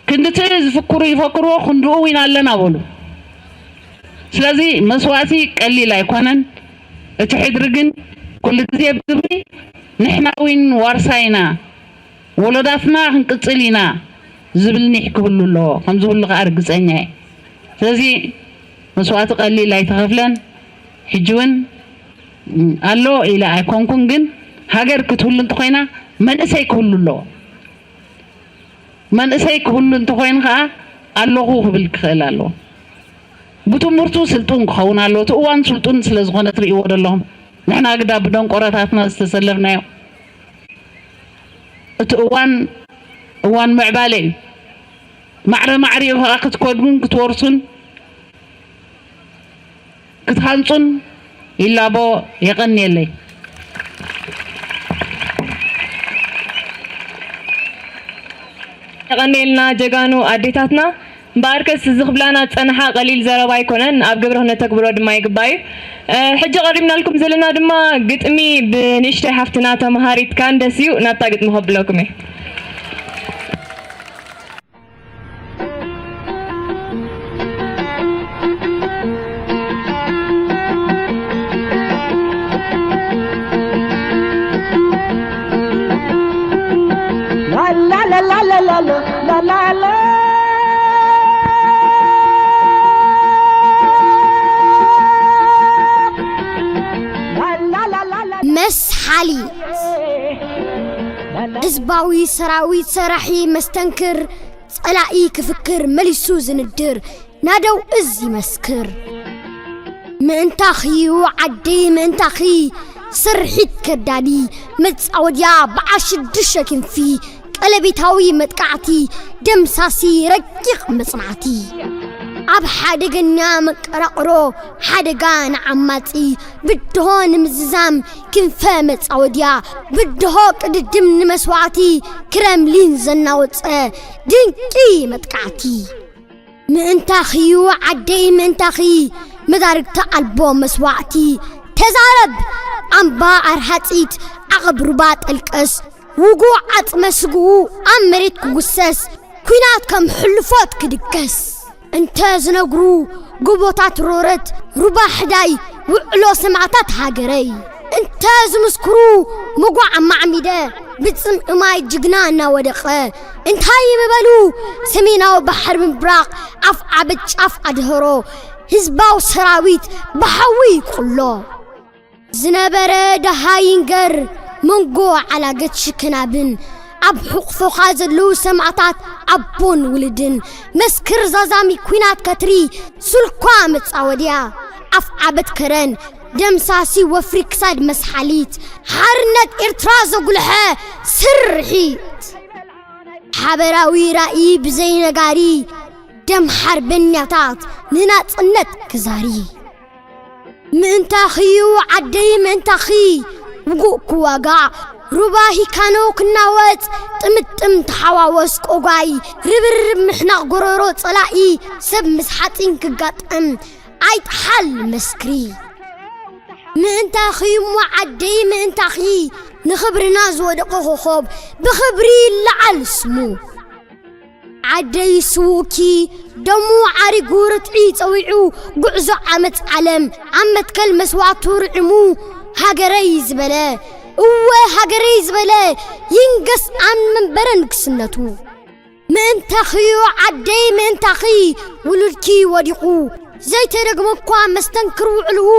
ክንድቲ ዝፍክሩ ይፈክርዎ፣ ክንድኡ እውን ኣለና በሉ። ስለዚ መስዋእቲ ቀሊል ኣይኮነን። እቲ ሕድሪ ግን ኩሉ ግዜ ብግብሪ ንሕና እውን ዋርሳይና፣ ወለዳትና ክንቅጽል ኢና ዝብል ኒሕ ክህሉ ኣለዎ። ከም ዝህሉ ከኣ ርግጸኛ እየ። ስለዚ መስዋእቲ ቀሊል ኣይተኸፍለን። ሕጂ እውን ኣሎ ኢለ ኣይኮንኩን፣ ግን ሃገር ክትህሉ እንተኾይና መንእሰይ ክህሉ ኣለዎ። መንእሰይ ክህሉ እንተኾይኑ ከኣ ኣለኹ ክብል ክኽእል ኣለዎ። ብትምህርቱ ስልጡን ክኸውን ኣለዎ። እቲ እዋን ስልጡን ስለ ዝኾነ ትርእይዎ ዘለኹም። ንሕና ግዳ ብደንቆሮታትና ዝተሰለፍናዮ። እቲ እዋን፣ እዋን ምዕባለ እዩ። ማዕረ ማዕሪኡ ከኣ ክትከድጉን ክትወርሱን ክትሃንጹን ይላቦ። የቐንየለይ። የቐንየልና ጀጋኑ ኣዴታትና። እምበኣርከስ እዚ ክብላና ዝጸንሓ ቀሊል ዘረባ ኣይኮነን፣ ኣብ ግብሪ ክነተግብሮ ድማ ይግባእ እዩ። እ፣ ሕጂ ቀሪብናልኩም ዘለና ድማ ግጥሚ ብንእሽተይ ሓፍትና ተምሃሪት ካንደስ እዩ። ናብታ ግጥሚ ከብለኩም እየ። መስሓሊት። ህዝባዊ ሰራዊት ሰራሒ መስተንክር፣ ጸላኢ ክፍክር መሊሱ ዝንድር፣ ናደው እዝ ይመስክር። ምእንታኺ ዓደይ ምእንታኺ፣ ስርሒት ከዳዲ፣ መጻወድያ በዓል ሽዱሽተ ክንፊ፣ ቀለቤታዊ መጥቃዕቲ፣ ደምሳሲ ረቂቕ መጽናዕቲ። ኣብ ሓደገኛ መቀራቕሮ፣ ሓደጋ ንዓማጺ፣ ብድሆ ንምዝዛም ክንፈ መጻወድያ፣ ብድሆ ቅድድም ንመስዋዕቲ፣ ክረምሊን ዘናወጸ ድንቂ መጥቃዕቲ። ምእንታኺዩ ዓደይ ምእንታኺ፣ መዳርግቲ ኣልቦ መስዋዕቲ። ተዛረብ ኣምባ ኣርሃጺት፣ ዓቐብ ሩባ ጠልቀስ፣ ውጉእ ዓጽመ ስግኡ ኣብ መሬት ክጉሰስ፣ ኲናት ከም ሕልፎት ክድገስ። እንተ ዝነግሩ ጎቦታት ሮረት፣ ሩባ ሕዳይ፣ ውዕሎ ሰማዕታት ሃገረይ። እንተ ዝምስክሩ መጓዕ ማዕሚደ፣ ብጽምኢ ማይ ጅግና እናወደቐ እንታይ ምበሉ? ሰሜናዊ ባሕሪ ምብራቕ ኣፍ ዓበት ጫፍ ኣድህሮ ህዝባዊ ሰራዊት ብሓዊ ይቁሎ። ዝነበረ ደሃይንገር መንጎ ዓላገት ሽክናብን ኣብ ሕቑፎኻ ዘለዉ ሰማዕታት ኣቦን ውልድን መስክር ዛዛሚ ኲናት ከትሪ ሱልኳ መጻወድያ ኣፍ ዓበት ከረን ደምሳሲ ወፍሪ ክሳድ መስሓሊት ሓርነት ኤርትራ ዘጉልሐ ስርሒት ሓበራዊ ራእይ ብዘይነጋሪ ደም ሓርበኛታት ንናጽነት ክዛሪ ምእንታኺዩ ዓደይ ምእንታኺ ውጉእ ክዋጋዕ ሩባ ሂካኖ ክናወጽ ጥምጥም ተሓዋወስ ቆጓይ ርብርብ ምሕናቕ ጎረሮ ጸላኢ ሰብ ምስ ሓጺን ክጋጠም ኣይጥሓል መስክሪ ምእንታኺ እሞ ዓደይ ምእንታኺ ንኽብርና ዝወደቐ ኮኾብ ብኽብሪ ይለዓል ስሙ ዓደይ ስዉእኪ ደሙ ዓሪጉ ርትዒ ጸዊዑ ጉዕዞ ዓመት ዓለም ኣብ መትከል መስዋዕቱ ርዕሙ ሃገረይ ዝበለ እወ ሃገረይ ዝበለ ይንገስ ኣብ መንበረ ንግስነቱ ምእንታኽዩ ዓደይ ምእንታኺ ውሉድኪ ወዲቑ ዘይተደግመ እኳ መስተንክር ውዕልኡ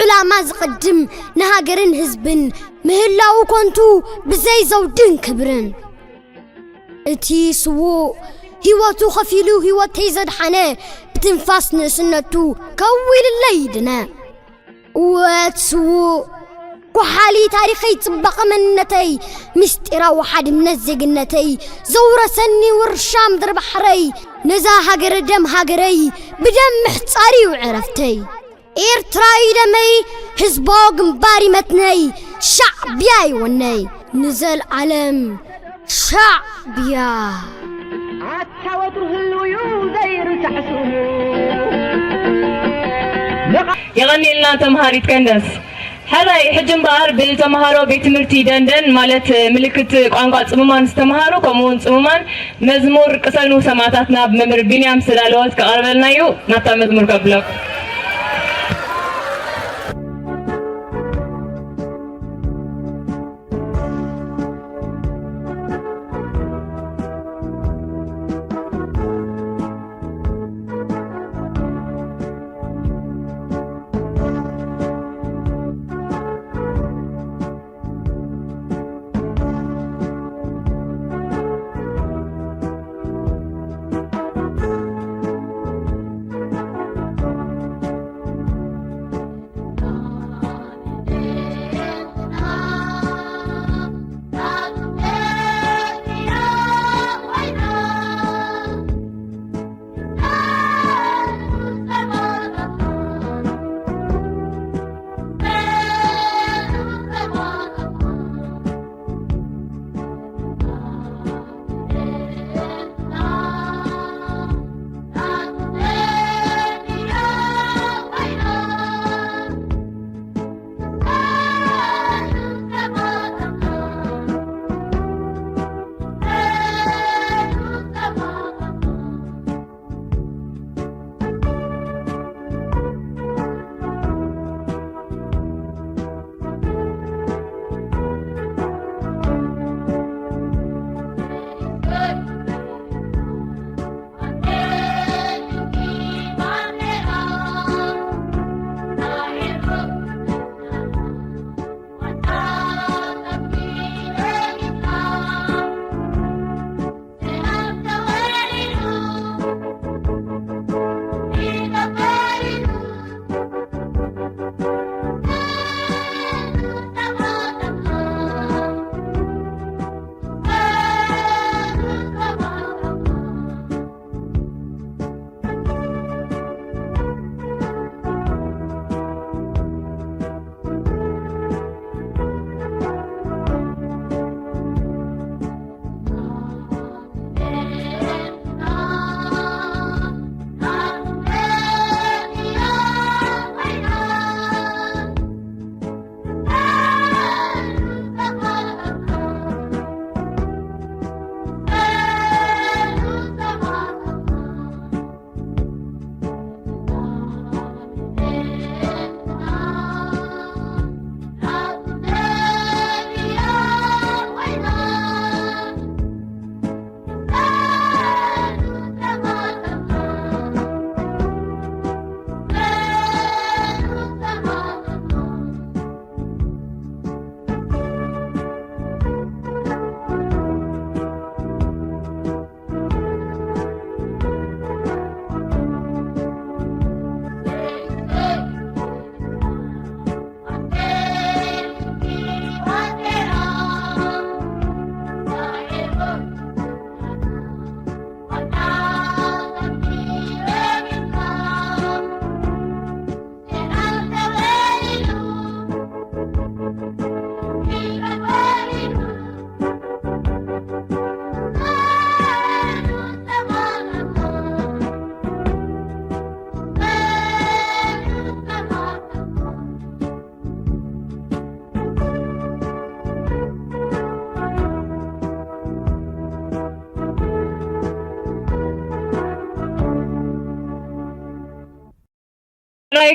ዕላማ ዝቐድም ንሃገርን ህዝብን ምህላው ኮንቱ ብዘይ ዘውድን ክብርን እቲ ስዉእ ህይወቱ ኸፊሉ ህይወተይ ዘድሓነ ብትንፋስ ንእስነቱ ከዊልለይ ድነ እወት ስዉእ ጓሓሊ ታሪኸይ ጽባቐ መንነተይ ምስጢራዊ ሓድነት ዜግነተይ ዘውረሰኒ ውርሻ ምድሪ ባሕረይ ነዛ ሃገረ ደም ሃገረይ ብደም ምሕጻር እዩ ዕረፍተይ ኤርትራዊ ደመይ ህዝባዊ ግንባር ይመትነይ ሻዕብያ ይወነይ ንዘልዓለም ሻዕብያ ኣታ ወትሩ ህልው እዩ ዘይርሳዕ ስሙ የቐንየልና ተምሃሪት ከንደስ። ሕራይ፣ ሕጂ እምበኣር ብተምሃሮ ቤት ትምህርቲ ደንደን ማለት ምልክት ቋንቋ ጽሙማን ዝተምሃሩ ከምኡ እውን ጽሙማን መዝሙር ቅሰኑ ሰማእታትና ብመምህር ቢንያም ዝተዳለወት ክቐርበልና እዩ። ናብታ መዝሙር ከብለኩም።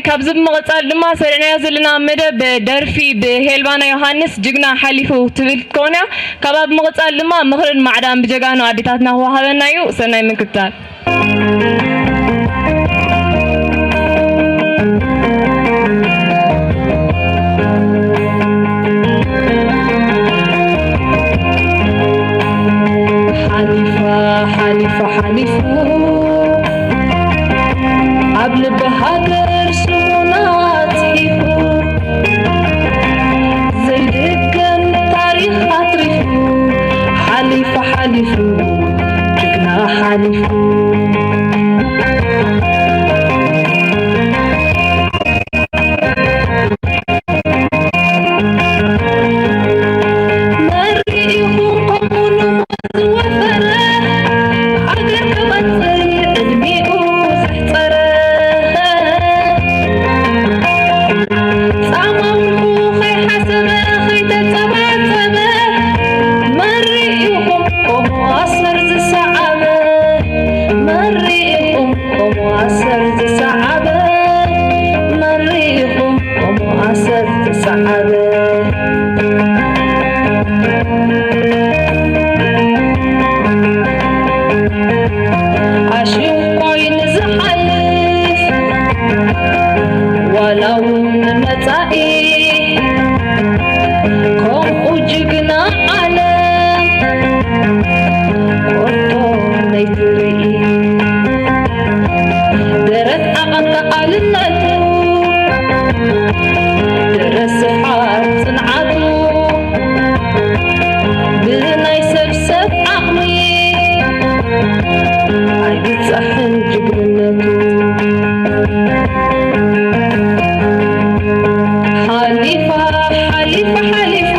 ካብዚ ብምቕጻል ድማ ሰሪዕናዮ ዘለና መደብ ደርፊ ብሄልባና ዮሃንስ ጅግና ሓሊፉ ትብል ክትከውን እያ። ካብኣ ብምቕጻል ድማ ምኽርን ማዕዳን ብጀጋኑ ኣዴታትና ክወሃበና እዩ። ሰናይ ምክትታል። ሓሊፋ ሓሊፋ ሓሊፉ ኣብ ልቢ ሃገር ስሙና ጽሒፉ ዘይድገም ታሪኽ ኣትሪፉ ሓሊፋ ሓሊፉ ጅግና ሓሊፉ። መሪኢኹም ከምኡ ንሞት ዝወፈረ፣ ሃገር ክቐጽል ዕድሚኡ ዘሕጸረ። ጻማውንቱ ከይሓሰበ ከይተጸባጸበ፣ መሪኢኹም ከምኡ ኣሰር ዝሰዓበ። መሪኢኹም ከምኡ ኣሰር ዝሰዓበ። መሪኢኹም ከምኡ ኣሰር ዝሰዓበ። ኣሽንኳይ ንዝሓልፍ ዋላ እውን ንመጻኢ ከምኡ ጅግና ዓለም ቆርቶ ነይትርኢ። ደረት ዓቐብ ከኣልነቱ፣ ደረት ስፍሓት ጽንዓቱ፣ ብናይ ሰብ ሰብ ዓቕሚ ኣይብጻሕን ጅግንነቱ። ሓሊፋ ሓሊፋ ሓሊፉ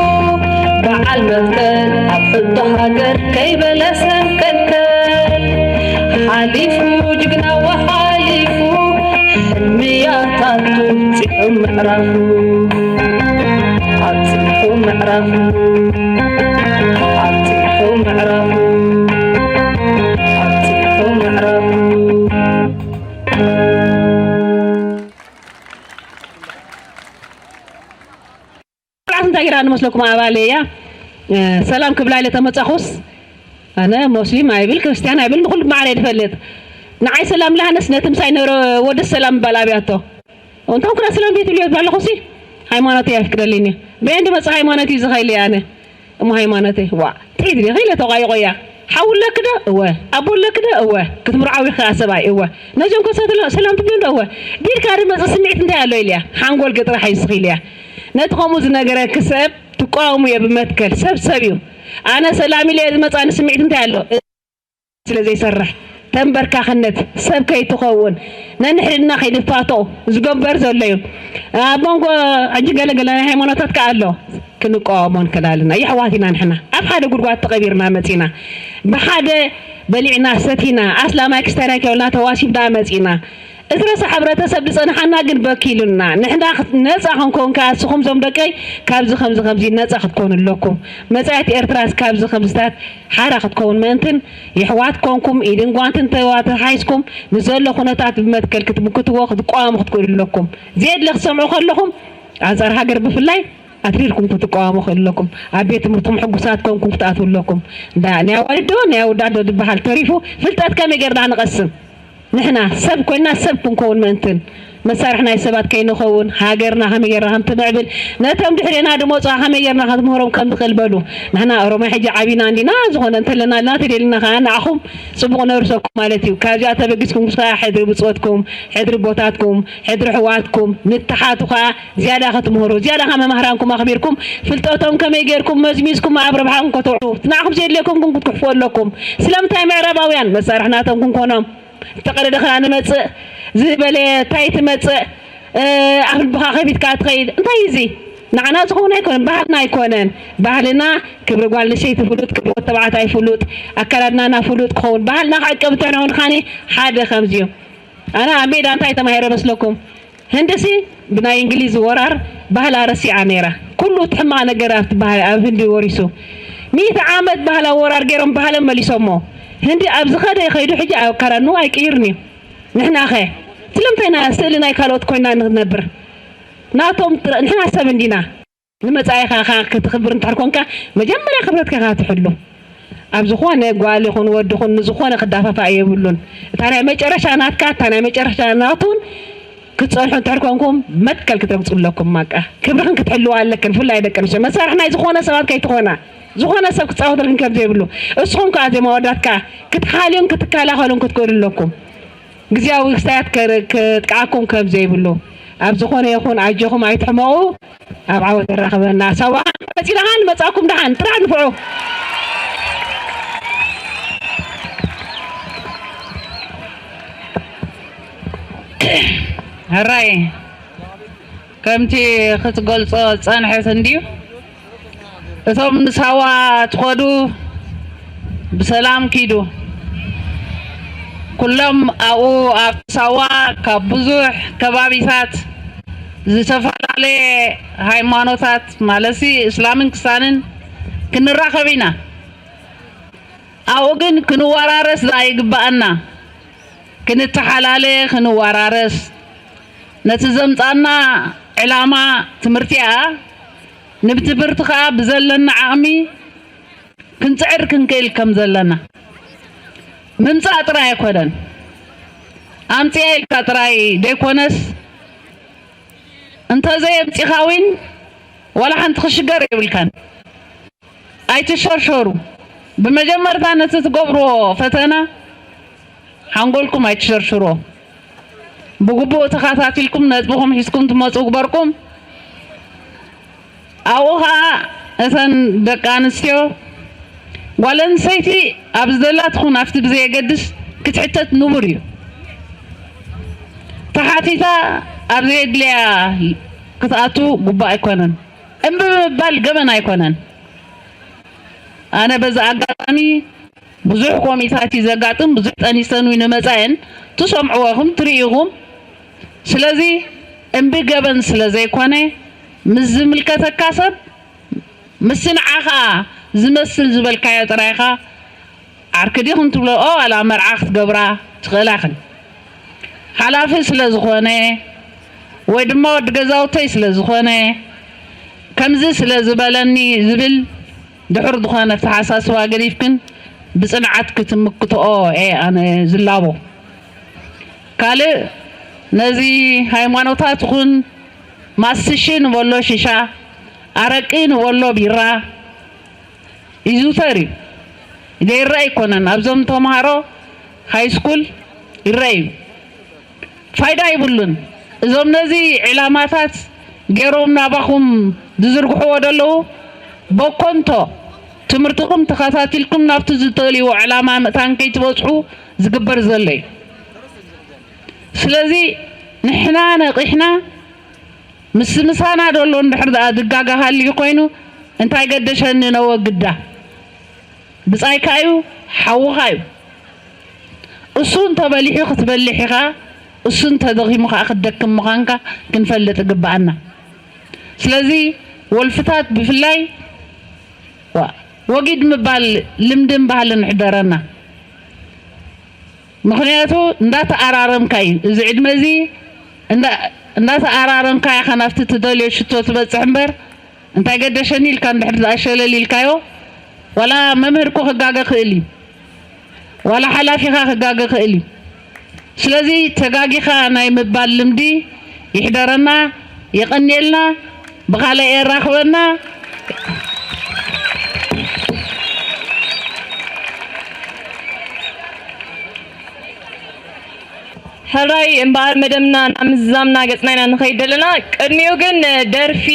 በዓል መትከል ኣብ ሕቶ ሃገር ከይበለ ሰንከልከል። ሓሊፉ ጅግናዋ ሓሊፉ ሕልሚ ያታቱ ኣብጺሑ ምዕራፉ። ኣብጺሑ ምዕራፉ። ኣብጺሑ ምዕራፉ። ኣብጺሑ ምዕራፉ። ቆልዓት እንታይ ገይራ ንመስለኩም? ኣባለይ እያ። እ፣ ሰላም ክብላ ኢለ ተመጻኹስ፣ ኣነ ሞስሊም ኣይብል፣ ክርስትያን ኣይብል፣ ንኹሉ ብማዕረ እየ ዝፈልጥ። ንዓይ ሰላም ለሃነስ ነቲ ምሳይ ነበረ ወደስ ሰላም ምባል ኣብያቶ። እንቶም ክዳ ሰላም ቤት ብልዮ ባለኹሲ፣ ሃይማኖት እያ ይፍቅደልኝ እዩ። በየን ድመጽእ ሃይማኖት እዩ ዝኸይል እየ ኣነ። እሞ ሃይማኖተይ፣ ዋ፣ ትሒት ዲኺ ኢለ ተቋይቆያ። ሓው ኣለኪ ዶ? እወ። ኣቦ ኣለኪ ዶ? እወ። ክትምርዓዊ ኸኣ ሰብኣይ? እወ። ነዚኦም ከ ሰለ-፣ ሰላም ትብልዮም ዶ? እወ። ዲድካ ድመጽእ ስምዒት እንታይ ኣሎ ኢልያ? ሓንጎል ገጥራ ሓይስኺ ኢልያ። ነቲ ከምኡ ዝነገረኪ ሰብ ትቃወሙ እየ ብመትከል። ሰብ ሰብ እዩ። ኣነ ሰላም ኢለ እየ ዝመጽእ፣ ኣነ ስምዒት እንታይ ኣሎ? ስለ ዘይሰርሕ፣ ተንበርካኽነት፣ ሰብ ከይትኸውን፣ ነንሕድና ከይንፋቶ ዝገበር ዘሎ እዩ። ኣብ መንጎ ሕጂ ገለ ገለ ናይ ሃይማኖታት ከኣ ኣሎ፣ ክንቃወሞ ንክእል ኣለና። የሕዋት ኢና ንሕና። ኣብ ሓደ ጉድጓድ ተቐቢርና መጺና። ብሓደ በሊዕና ሰቲና፣ ኣስላማይ ክስታናይ ከይበልና ተዋሲብና መጺና። እዚ ረሳሕ ሕብረተሰብ ዝጸንሓና ግን በኪሉና። ንሕና ክት-፣ ነጻ ክንከውን ከኣ ንስኹም ዞም ደቀይ ካብዚ ከምዚ ከምዚ ነጻ ክትኮኑ ኣለኩም። መጻኢት ኤርትራስ ካብዚ ከምዚታት ሓራ ክትከውን ምእንትን የሕዋት ኮንኩም ኢድን ጓንትን ተዋ-፣ ተታሒዝኩም ንዘሎ ኩነታት ብመትከል ክትምክትዎ ክትቃወሙ ክትክእሉ ኣለኩም። ዘየድሊ ክትሰምዑ ከለኹም ኣንጻር ሃገር ብፍላይ ኣትሪርኩም ክትቃወሙ ክእሉ ኣለኩም። ኣብ ቤት ትምህርትኩም ሕጉሳት ኮንኩም ክትኣትዉ ኣለኩም። እንዳ ናይ ኣዋልድ ዶ ናይ ኣወዳት ዶ ዝበሃል ተሪፉ ፍልጠት ከመይ ጌርና ንቐስም? ንሕና ሰብ ኮይና ሰብ ክንከውን ምእንትን መሳርሒ ናይ ሰባት ከይንኸውን ሃገርና ከመይ ጌርና ከም ትምዕብል ነቶም ድሕሬና ድመጹ ከመይ ጌርና ከትምህሮም ከም ንኽእል በሉ። ንሕና ኦሮማይ ሕጂ ዓቢና እንዲና ዝኾነ እንተለና ኣለና ተደልና ከኣ ንዓኹም ጽቡቕ ነብርሰኩም ማለት እዩ። ካብዚኣ ተበጊስኩም ከኣ ሕድሪ ብጾትኩም፣ ሕድሪ ቦታትኩም፣ ሕድሪ ኣሕዋትኩም ንተሓቱ ከኣ ዝያዳ ክትምህሩ፣ ዝያዳ ከኣ መማህራንኩም ኣኽቢርኩም ፍልጠቶም ከመይ ጌርኩም መዝሚዝኩም ኣብ ረብሓኹም ከተውዕሉ፣ እቲ ንዓኹም ዘየድልየኩም ግን ክትኩሕፉ ኣለኩም። ስለምንታይ ምዕራባውያን መሳርሒ ናቶም ክንኮኖም፣ ዝተቐደደ ክዳን ይመጽእ፣ ዝበለ ታይ ትመጽእ፣ እ፣ ኣፍ ልብኻ ከፊትካ ትኸይድ። እንታይ እዩ እዚ? ንዓና ዝኸውን ኣይኮነን፣ ባህልና ኣይኮነን። ባህልና ክብሪ ጓል ኣንስተይቲ ፍሉጥ፣ ክብሪ ወዲ ተባዕታይ ፍሉጥ፣ ኣከዳድናና ፍሉጥ ክኸውን፣ ባህልና ክዕቀብ እንተኾይኑ ከዓኒ ሓደ ከምዚ እዩ። ኣነ ኣብ ሜዳ እንታይ ተማሂረ መስለኩም? ህንድሲ ብናይ እንግሊዝ ወራር ባህላ ረሲዓ ነይራ። ኩሉ እቲ ሕማቕ ነገር ኣብቲ ባህል፣ ኣብ ህንዲ ወሪሱ። ሚእቲ ዓመት ባህላ ወራር ገይሮም ባህሎም መሊሶሞ። ህንዲ ኣብ ዝኸደ ይኸይዱ፣ ሕጂ ኣከዳድንኡ ኣይቅይርን እዩ። ንሕናኸ? ስለምንታይ ኢና ስእሊ ናይ ካልኦት ኮይና ንነብር? ናቶም ጥረ-፣ ንሕና ሰብ እንዲና። ንመጻኢኻ ኻ ክትኽብር እንድሕር ኮንካ፣ መጀመርያ ክብረትካ ኢኻ ትሕሉ። ኣብ ዝኾነ ጓል ይኹን ወዲ ይኹን ንዝኾነ ክዳፋፋእ የብሉን። እታ ናይ መጨረሻ ናትካ፣ እታ ናይ መጨረሻ ናቱን ክትጸንሑ እንድሕር ኮንኩም፣ መትከል ክትረግጹ ኣለኩም። ማቃ ክብርኽን ክትሕልዋ ኣለክን፣ ብፍላይ ደቂ ኣንስትዮ። መሳርሒ ናይ ዝኾነ ሰባት ከይትኾና፣ ዝኾነ ሰብ ክጻወተልክን ከም ዘይብሉ፣ እስኹም ከኣ ዜማ ወዳትካ ክትሓልዩን ክትከላኸሉን ክትክእሉ ኣለኩም። ግዝያዊ ክስታያት ከር-፣ ከጥቅዓኩም ከም ዘይብሉ። ኣብ ዝኾነ ይኹን ኣጆኹም ኣይትሕመቑ። ኣብ ዓወት የራኽበና። ሳዋ መጺና ኸኣ ንመጻእኩም ደሓን ጥራሕ ንፍዑ። ሕራይ ከምቲ ክትገልጾ ጸንሐት እንድዩ። እቶም ንሳዋ ትኸዱ ብሰላም ኪዱ። ኩሎም ኣብኡ ኣብ ሳዋ ካብ ብዙሕ ከባቢታት ዝተፈላለየ ሃይማኖታት ማለትሲ እስላምን ክስታንን ክንራኸብ ኢና። ኣብኡ ግን ክንወራረስ ደኣ ይግብኣና። ክንተሓላለ፣ ክንወራረስ። ነቲ ዘምጻና ዕላማ ትምህርቲ እያ። ንብትምህርቲ ከኣ ብዘለና ዓቕሚ ክንጽዕር ክንክእል ከም ዘለና። ምምጻእ ጥራይ ኣይኮነን። ኣምጽኣ ኢልካ ጥራይ ደይኮነስ፣ እንተዘየምጺኻ እውን ዋላ ሓንቲ ክሽገር የብልካን። ኣይትሸርሸሩ። ብመጀመርታ ነቲ ትገብርዎ ፈተና ሓንጎልኩም ኣይትሸርሽርዎ። ብግቡእ ተኸታቲልኩም ነጥብኹም ሒዝኩም ትመጹ ግበርኩም። ኣብኡ ኸኣ እተን ደቂ ኣንስትዮ፣ ጓል ኣንስተይቲ ኣብ ዝደላ ትኹን ኣብቲ ብዘየገድስ ክትሕተት ንቡር እዩ። ተሓቲታ ኣብ ዘየድልያ ክትኣቱ ግቡእ ኣይኮነን። እምቢ ምባል ገበን ኣይኮነን። ኣነ በዚ ኣጋጣሚ ብዙሕ ኮሚታት እዩ ዘጋጥም፣ ብዙሕ ጠኒሰን እውን ይመጻ እየን። ትሰምዕዎ ኢኹም፣ ትርእዩ ኢኹም። ስለዚ እምቢ ገበን ስለ ዘይኮነ፣ ምስ ዝምልከተካ ሰብ፣ ምስቲ ንዓኻ ዝመስል ዝበልካዮ ጥራይ ኢኻ ዓርኪ ዲኽን ትብሎ፣ ኦ፣ ዋላ መርዓ ክትገብራ ትኽእላ ኢኽን። ሓላፊ ስለ ዝኾነ ወይ ድማ ወዲ ገዛውተይ ስለ ዝኾነ፣ ከምዚ ስለ ዝበለኒ ዝብል ድሑር ዝኾነ ኣተሓሳስባ ገዲፍክን ብጽንዓት ክትምክትኦ እየ ኣነ ዝላቦ። ካልእ ነዚ ሃይማኖታት ይኹን ማስቲሽ ንበሎ ሺሻ፣ ኣረቂ ንበሎ ቢራ ይዝውተር እዩ። ዘይረአ ኣይኮነን። ኣብዞም ተምሃሮ ሃይስኩል ይረአ እዩ። ፋይዳ ይብሉን። እዞም ነዚ ዕላማታት ገይሮም ናባኹም ዝዝርግሕዎ ዘለዉ በኮንቶ ትምህርትኹም ተኸታቲልኩም ናብቲ ዝደልይዎ ዕላማ ምእታን ከይትበጽሑ ዝግበር ዘሎ እዩ። ስለዚ ንሕና ነቒሕና ምስ ምሳና ዘሎ እንድሕር ደኣ ዝጋጋ ሃልዩ ኮይኑ እንታይ ገደሸኒ ነወግዳ። ብጻይካ እዩ፣ ሓውኻ እዩ። እሱ እንተበሊሑ ክትበልሕ ኢኻ፣ እሱ እንተደኺሙ ከኣ ክትደክም ምዃንካ ክንፈልጥ ይግብኣና። ስለዚ ወልፍታት ብፍላይ ዋ-፣ ወጊድ ምባል ልምድን ባህልን ይሕደረና። ምኽንያቱ እንዳተኣራረምካ እዩ። እዚ ዕድመ እዚ እንዳ-፣ እንዳተኣራረምካ ኢኻ ናብቲ ትደልዮ ሽቶ ትበጽሕ እምበር፣ እንታይ ገደሸኒ ኢልካ እንድሕር ዝኣሸለል ኢልካዮ፣ ዋላ መምህርኩ ክጋገ ክእል እዩ፣ ዋላ ሓላፊኻ ክጋገ ክእል እዩ። ስለዚ ተጋጊኻ ናይ ምባል ልምዲ ይሕደረና። የቐንየልና። ብኻልእ የራኽበና። ሕራይ እምበኣር መደብና ናብ ምዝዛምና ገጽና ኢና ንኸይድ ዘለና። ቅድሚኡ ግን ደርፊ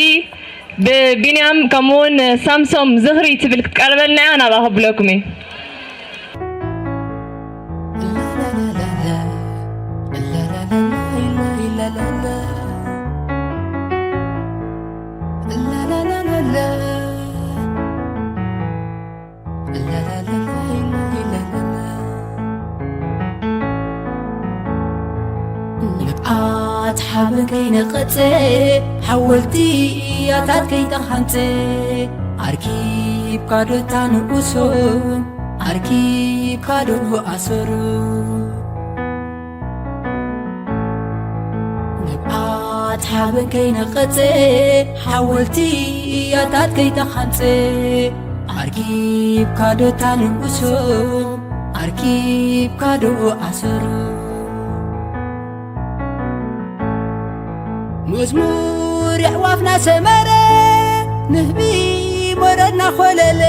ብቢንያም ከምኡውን ሳምሶም ዝኽሪ ትብል ክትቀርበልና እያ፣ ናብኣ ከብለኩም እየ። ንብዓት ሓበን ከይነቐጸ ሓወልቲ ያታት ከይተሓንጸ ኣርኪብካ ዶ እታ ንኡሶ ኣርኪብካ ዶ ኣሰሩ ኣትሓበን ከይነቐጸ፣ ሓወልቲ እያታት ከይተኻንጸ፣ ኣርኪብካ ዶ እታ ንእሶም፣ ኣርኪብካ ዶ ኣሰሮም? መዝሙር የዕዋፍና ሰመረ፣ ንህቢ መረርና ኾለለ።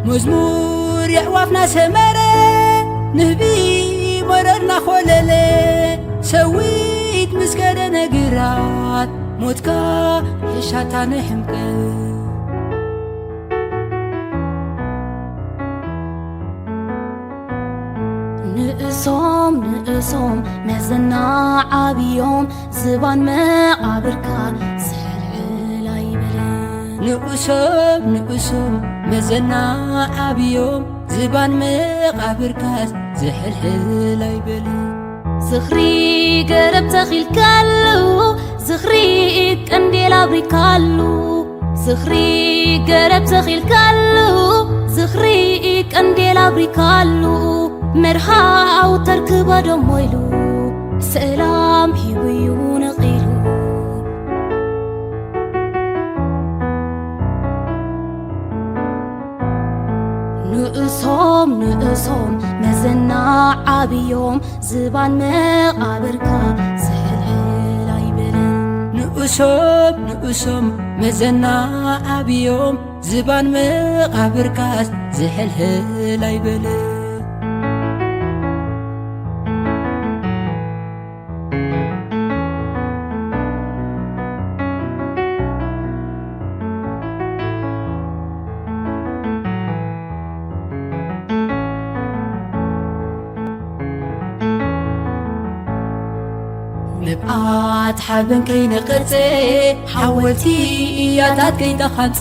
መዝሙር የዕዋፍና ሰመረ፣ ንህቢ መረርና ኾለለ። ሰዊት ምስ ከደ ነግራት፣ ሞትካ ሕሻታ ንሕምቀት። ንእሶም ንእሶም መዘና ዓብዮም፣ ዝባን መቓብርካ ዝሕልሕል ኣይበለን። ንእሶም ንእሶም መዘና ዓብዮም፣ ዝባን መቓብርካስ ዝሕልሕል ኣይበለን። ዝኽሪ ገረብ ተኺልካሉ፣ ዝኽሪ ቀንዴል ኣብሪካሉ። ዝኽሪ ገረብ ተኺልካሉ፣ ዝኽሪ ቀንዴል ኣብሪካሉ። መርሃው ተርክባ ደሞ ኢሉ፣ ሰላም ሂቡ'ዩ ነቒሉ። ንእሶም ንእሶም መዘና ዓብዮም፣ ዝባን መቓብርካ ዝሕልሕል ኣይበለን። ንእሶም ንእሶም መዘና ዓብዮም፣ ዝባን መቓብርካስ ዝሕልሕል ኣይበለን። ንብዓት ሓበን ከይነቐጸ፣ ሓወልቲ እያታት ከይተኻንጸ፣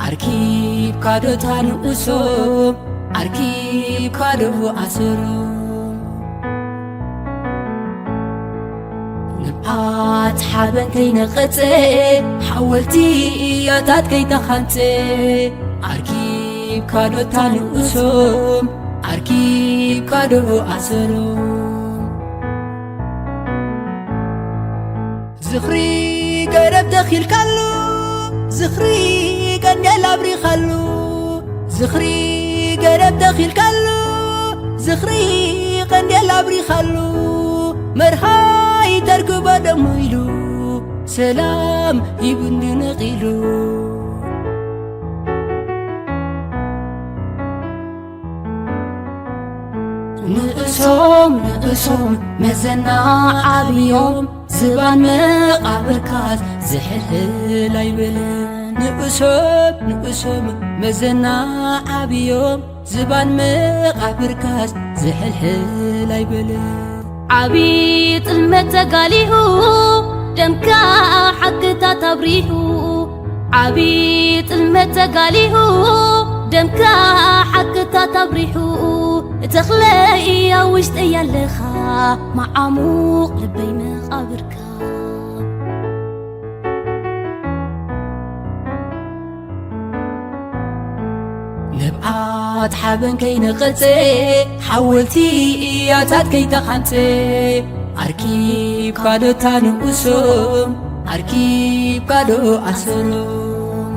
ኣርኪብካ ዶ እታ ንእሶም፣ ኣርኪብካ ዶ ኣሰሮም? ንብዓት ሓበን ከይነቐጸ፣ ሓወልቲ እያታት ከይተኻንጸ፣ ኣርኪብካ ዶ እታ ንእሶም፣ ኣርኪብካ ዶ ኣሰሮም? ዝኽሪ ገረብ ተኺልካሉ፣ ዝኽሪ ቀንዴል ኣብሪኻሉ። ዝኽሪ ገረብ ተኺልካሉ፣ ዝኽሪ ቀንዴል ኣብሪኻሉ። መርሃይ ተርክባ ደሞ ኢሉ፣ ሰላም ሂቡኒ ነቒሉ። ንእሶም ንእሶም መዘና ዓብዮም፣ ዝባን መቓብርካስ ዝሕልሕል ኣይበለን። ንእሶም ንእሶም መዘና ዓብዮም፣ ዝባን መቓብርካስ ዝሕልሕል ኣይበለን። ዓቢ ጥልመት ተጋሊሁ፣ ደምካ ሓቅታት ኣብሪሁ። ዓቢ ጥልመት ተጋሊሁ፣ ደምካ ሓቅታት ኣብሪሁ። ተኽለይ ኣብ ውሽጠይ ኣለኻ፣ መዓሙቕ ልበይ መቓብርካ። ንብዓት ሓበን ከይነቐጸ፣ ሓወልቲ እያታት ከይተኻንጸ፣ ኣርኪብካ ዶ እታ ንእሶም፣ ኣርኪብካ ዶ ኣሰሮም?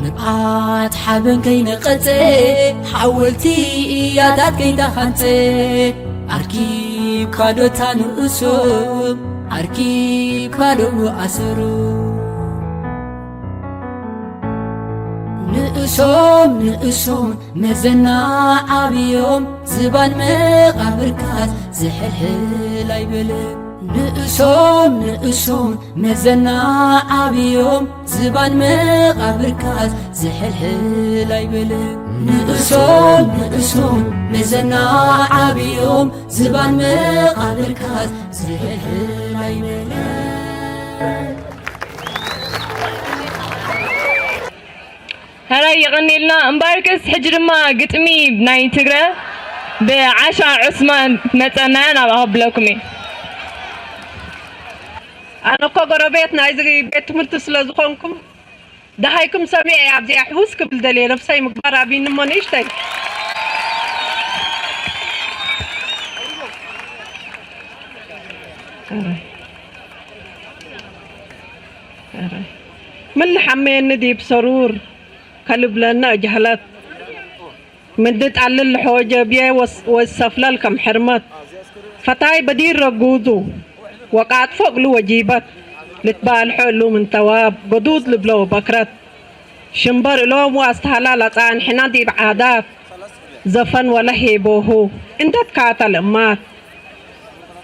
ንብዓት ሓበን ከይነቐጸ፣ ሓወልቲ እያታት ከይተኻንጸ፣ ኣርኪብካ ዶ እታ ንእሶም፣ ኣርኪብካ ዶ ኣሰሮም? ንእሶም ንእሶም መዘና ዓብዮም፣ ዝባን መቓብርካስ ዝሕልሕል ኣይበለን። ንእሶም ንእሶም መዘና ዓብዮም፣ ዝባን መቓብርካስ ዝሕልሕል ኣይበለን። ንእሶም ንእሶም መዘና ዓብዮም፣ ዝባን መቓብርካስ ዝሕልሕል ኣይበለን። ሕራይ የቐንየልና። እምበኣርከስ ሕጂ ድማ ግጥሚ ናይ ትግረ ብዓሻ ዑስማን ክትመጸና እያ፣ ናብኣ ከብለኩም እየ። ኣነ እኮ ጎረቤት ናይዚ ቤት ትምህርቲ ስለ ዝኾንኩም ደሃይኩም ሰሚዐ እየ ኣብዚኣ ሕውስ ክብል ደልየ። ነብሰይ ምግባር ኣብይኒ እሞ ንእሽተይ ምን ልሓመየኒ ዲብ ሰሩር ከልብለና እጅህለት። ምንዲ ጣልል ልሖጀ ብየ ወስ-፣ ወሰፍለል ከም ሕርመት። ፈታይ በዲር ረጉዙ ወቃጥፎ እግሉ ወጂበት። ልትባልሖ እሉ ምን ተዋብ ገዱድ ልብሎ በክረት። ሽምበር እሎም ወአስተሃላል አጻንሕና ዲብ ዓዳት ዘፈን ወለ ሄቦሁ እንደ ትካተል እማት።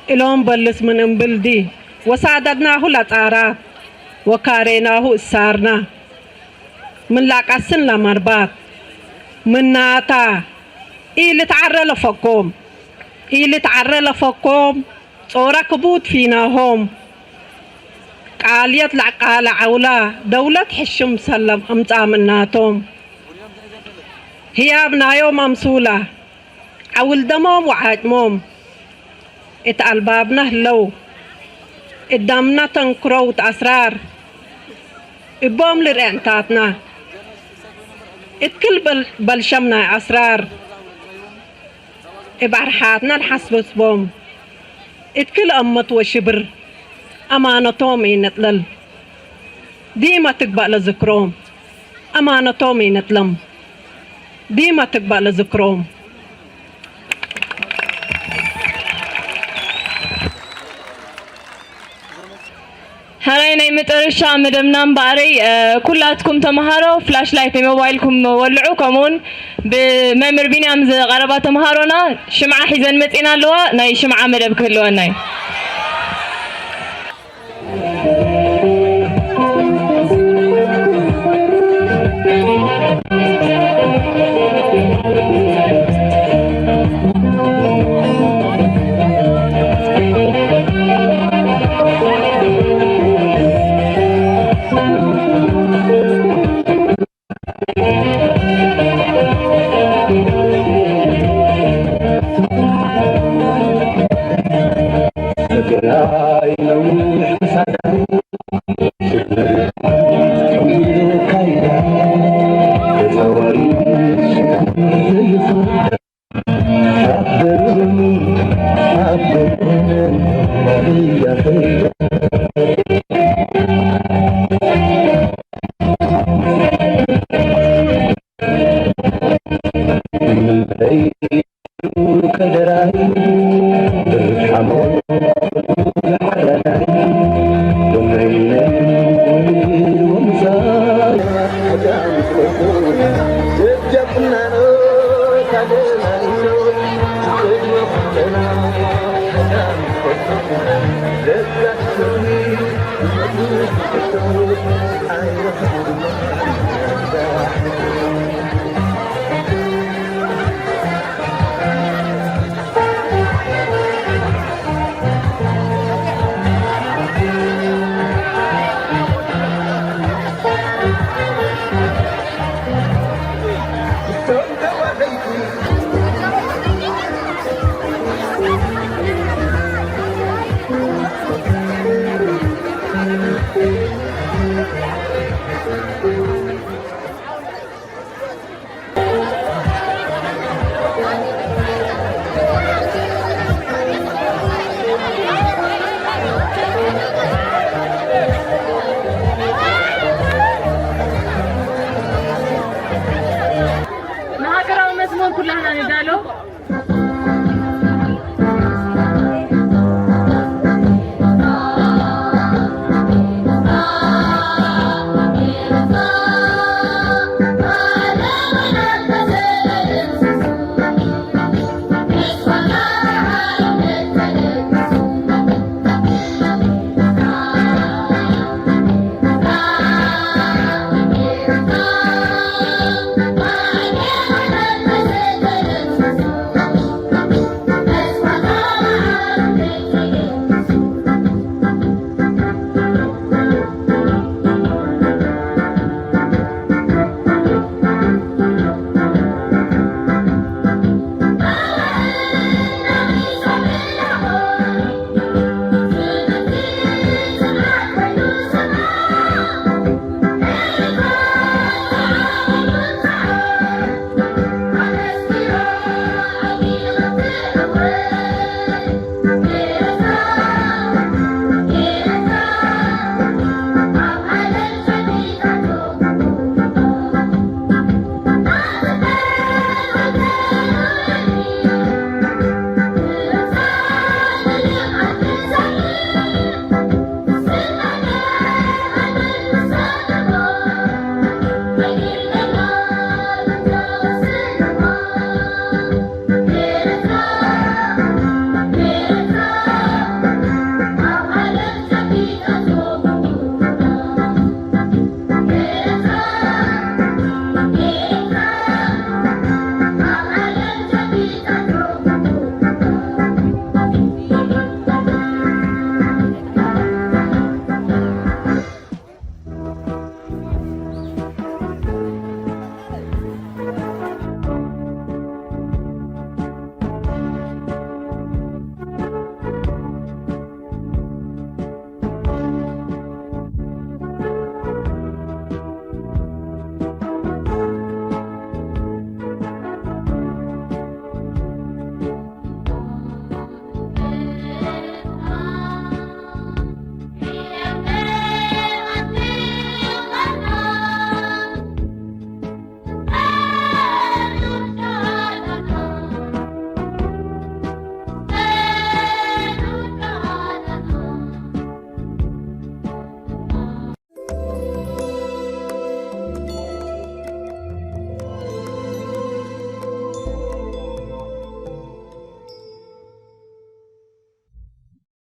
እሎም በልስ ምን እምብልዲ ወሳደድናሁ ለጻራት ወካሬናሁ እሳርና። ምን ላቀስን ለመርባት ምናታ ኢልትዓረ ለፈኮም፣ ኢልትዓረ ለፈኮም ጾረ ክቡት ፊናሆም። ቃልየት ለዕቃለ ዐውላ ደውለት ሕሽም ሰለም እምጻ ምናቶም። ህያብ ናዮም አምሱላ ዐውል ደሞም ወዓጭሞም እት አልባብነ ህለው። እዳምነ ተንክረውት አስራር እቦም ልርዕንታትና እት ክል በል-፣ በልሸም ናይ አስራር እብ አርሓትና ንሓስበስቦም እት ክል አመት ወሽብር አማነቶም ኢነጥለል። ዲማ ትግባእ ለዝክሮም አማነቶም ኢነጥለም። ዲማ ትግባእ ለዝክሮም። ሐራይ ናይ መጨረሻ መደብና እምበኣረይ፣ እ፣ ኩላትኩም ተምሃሮ ፍላሽ ላይት ናይ ሞባይልኩም ወልዑ፣ ከምኡውን ብመምህር ቢንያም ዝቐረባ ተምሃሮና ሽምዓ ሒዘን መጺና ኣለዋ። ናይ ሽምዓ መደብ ክህልወና እዩ። ንሃገራዊ መዝሙር ኩላህና ንዳሎ።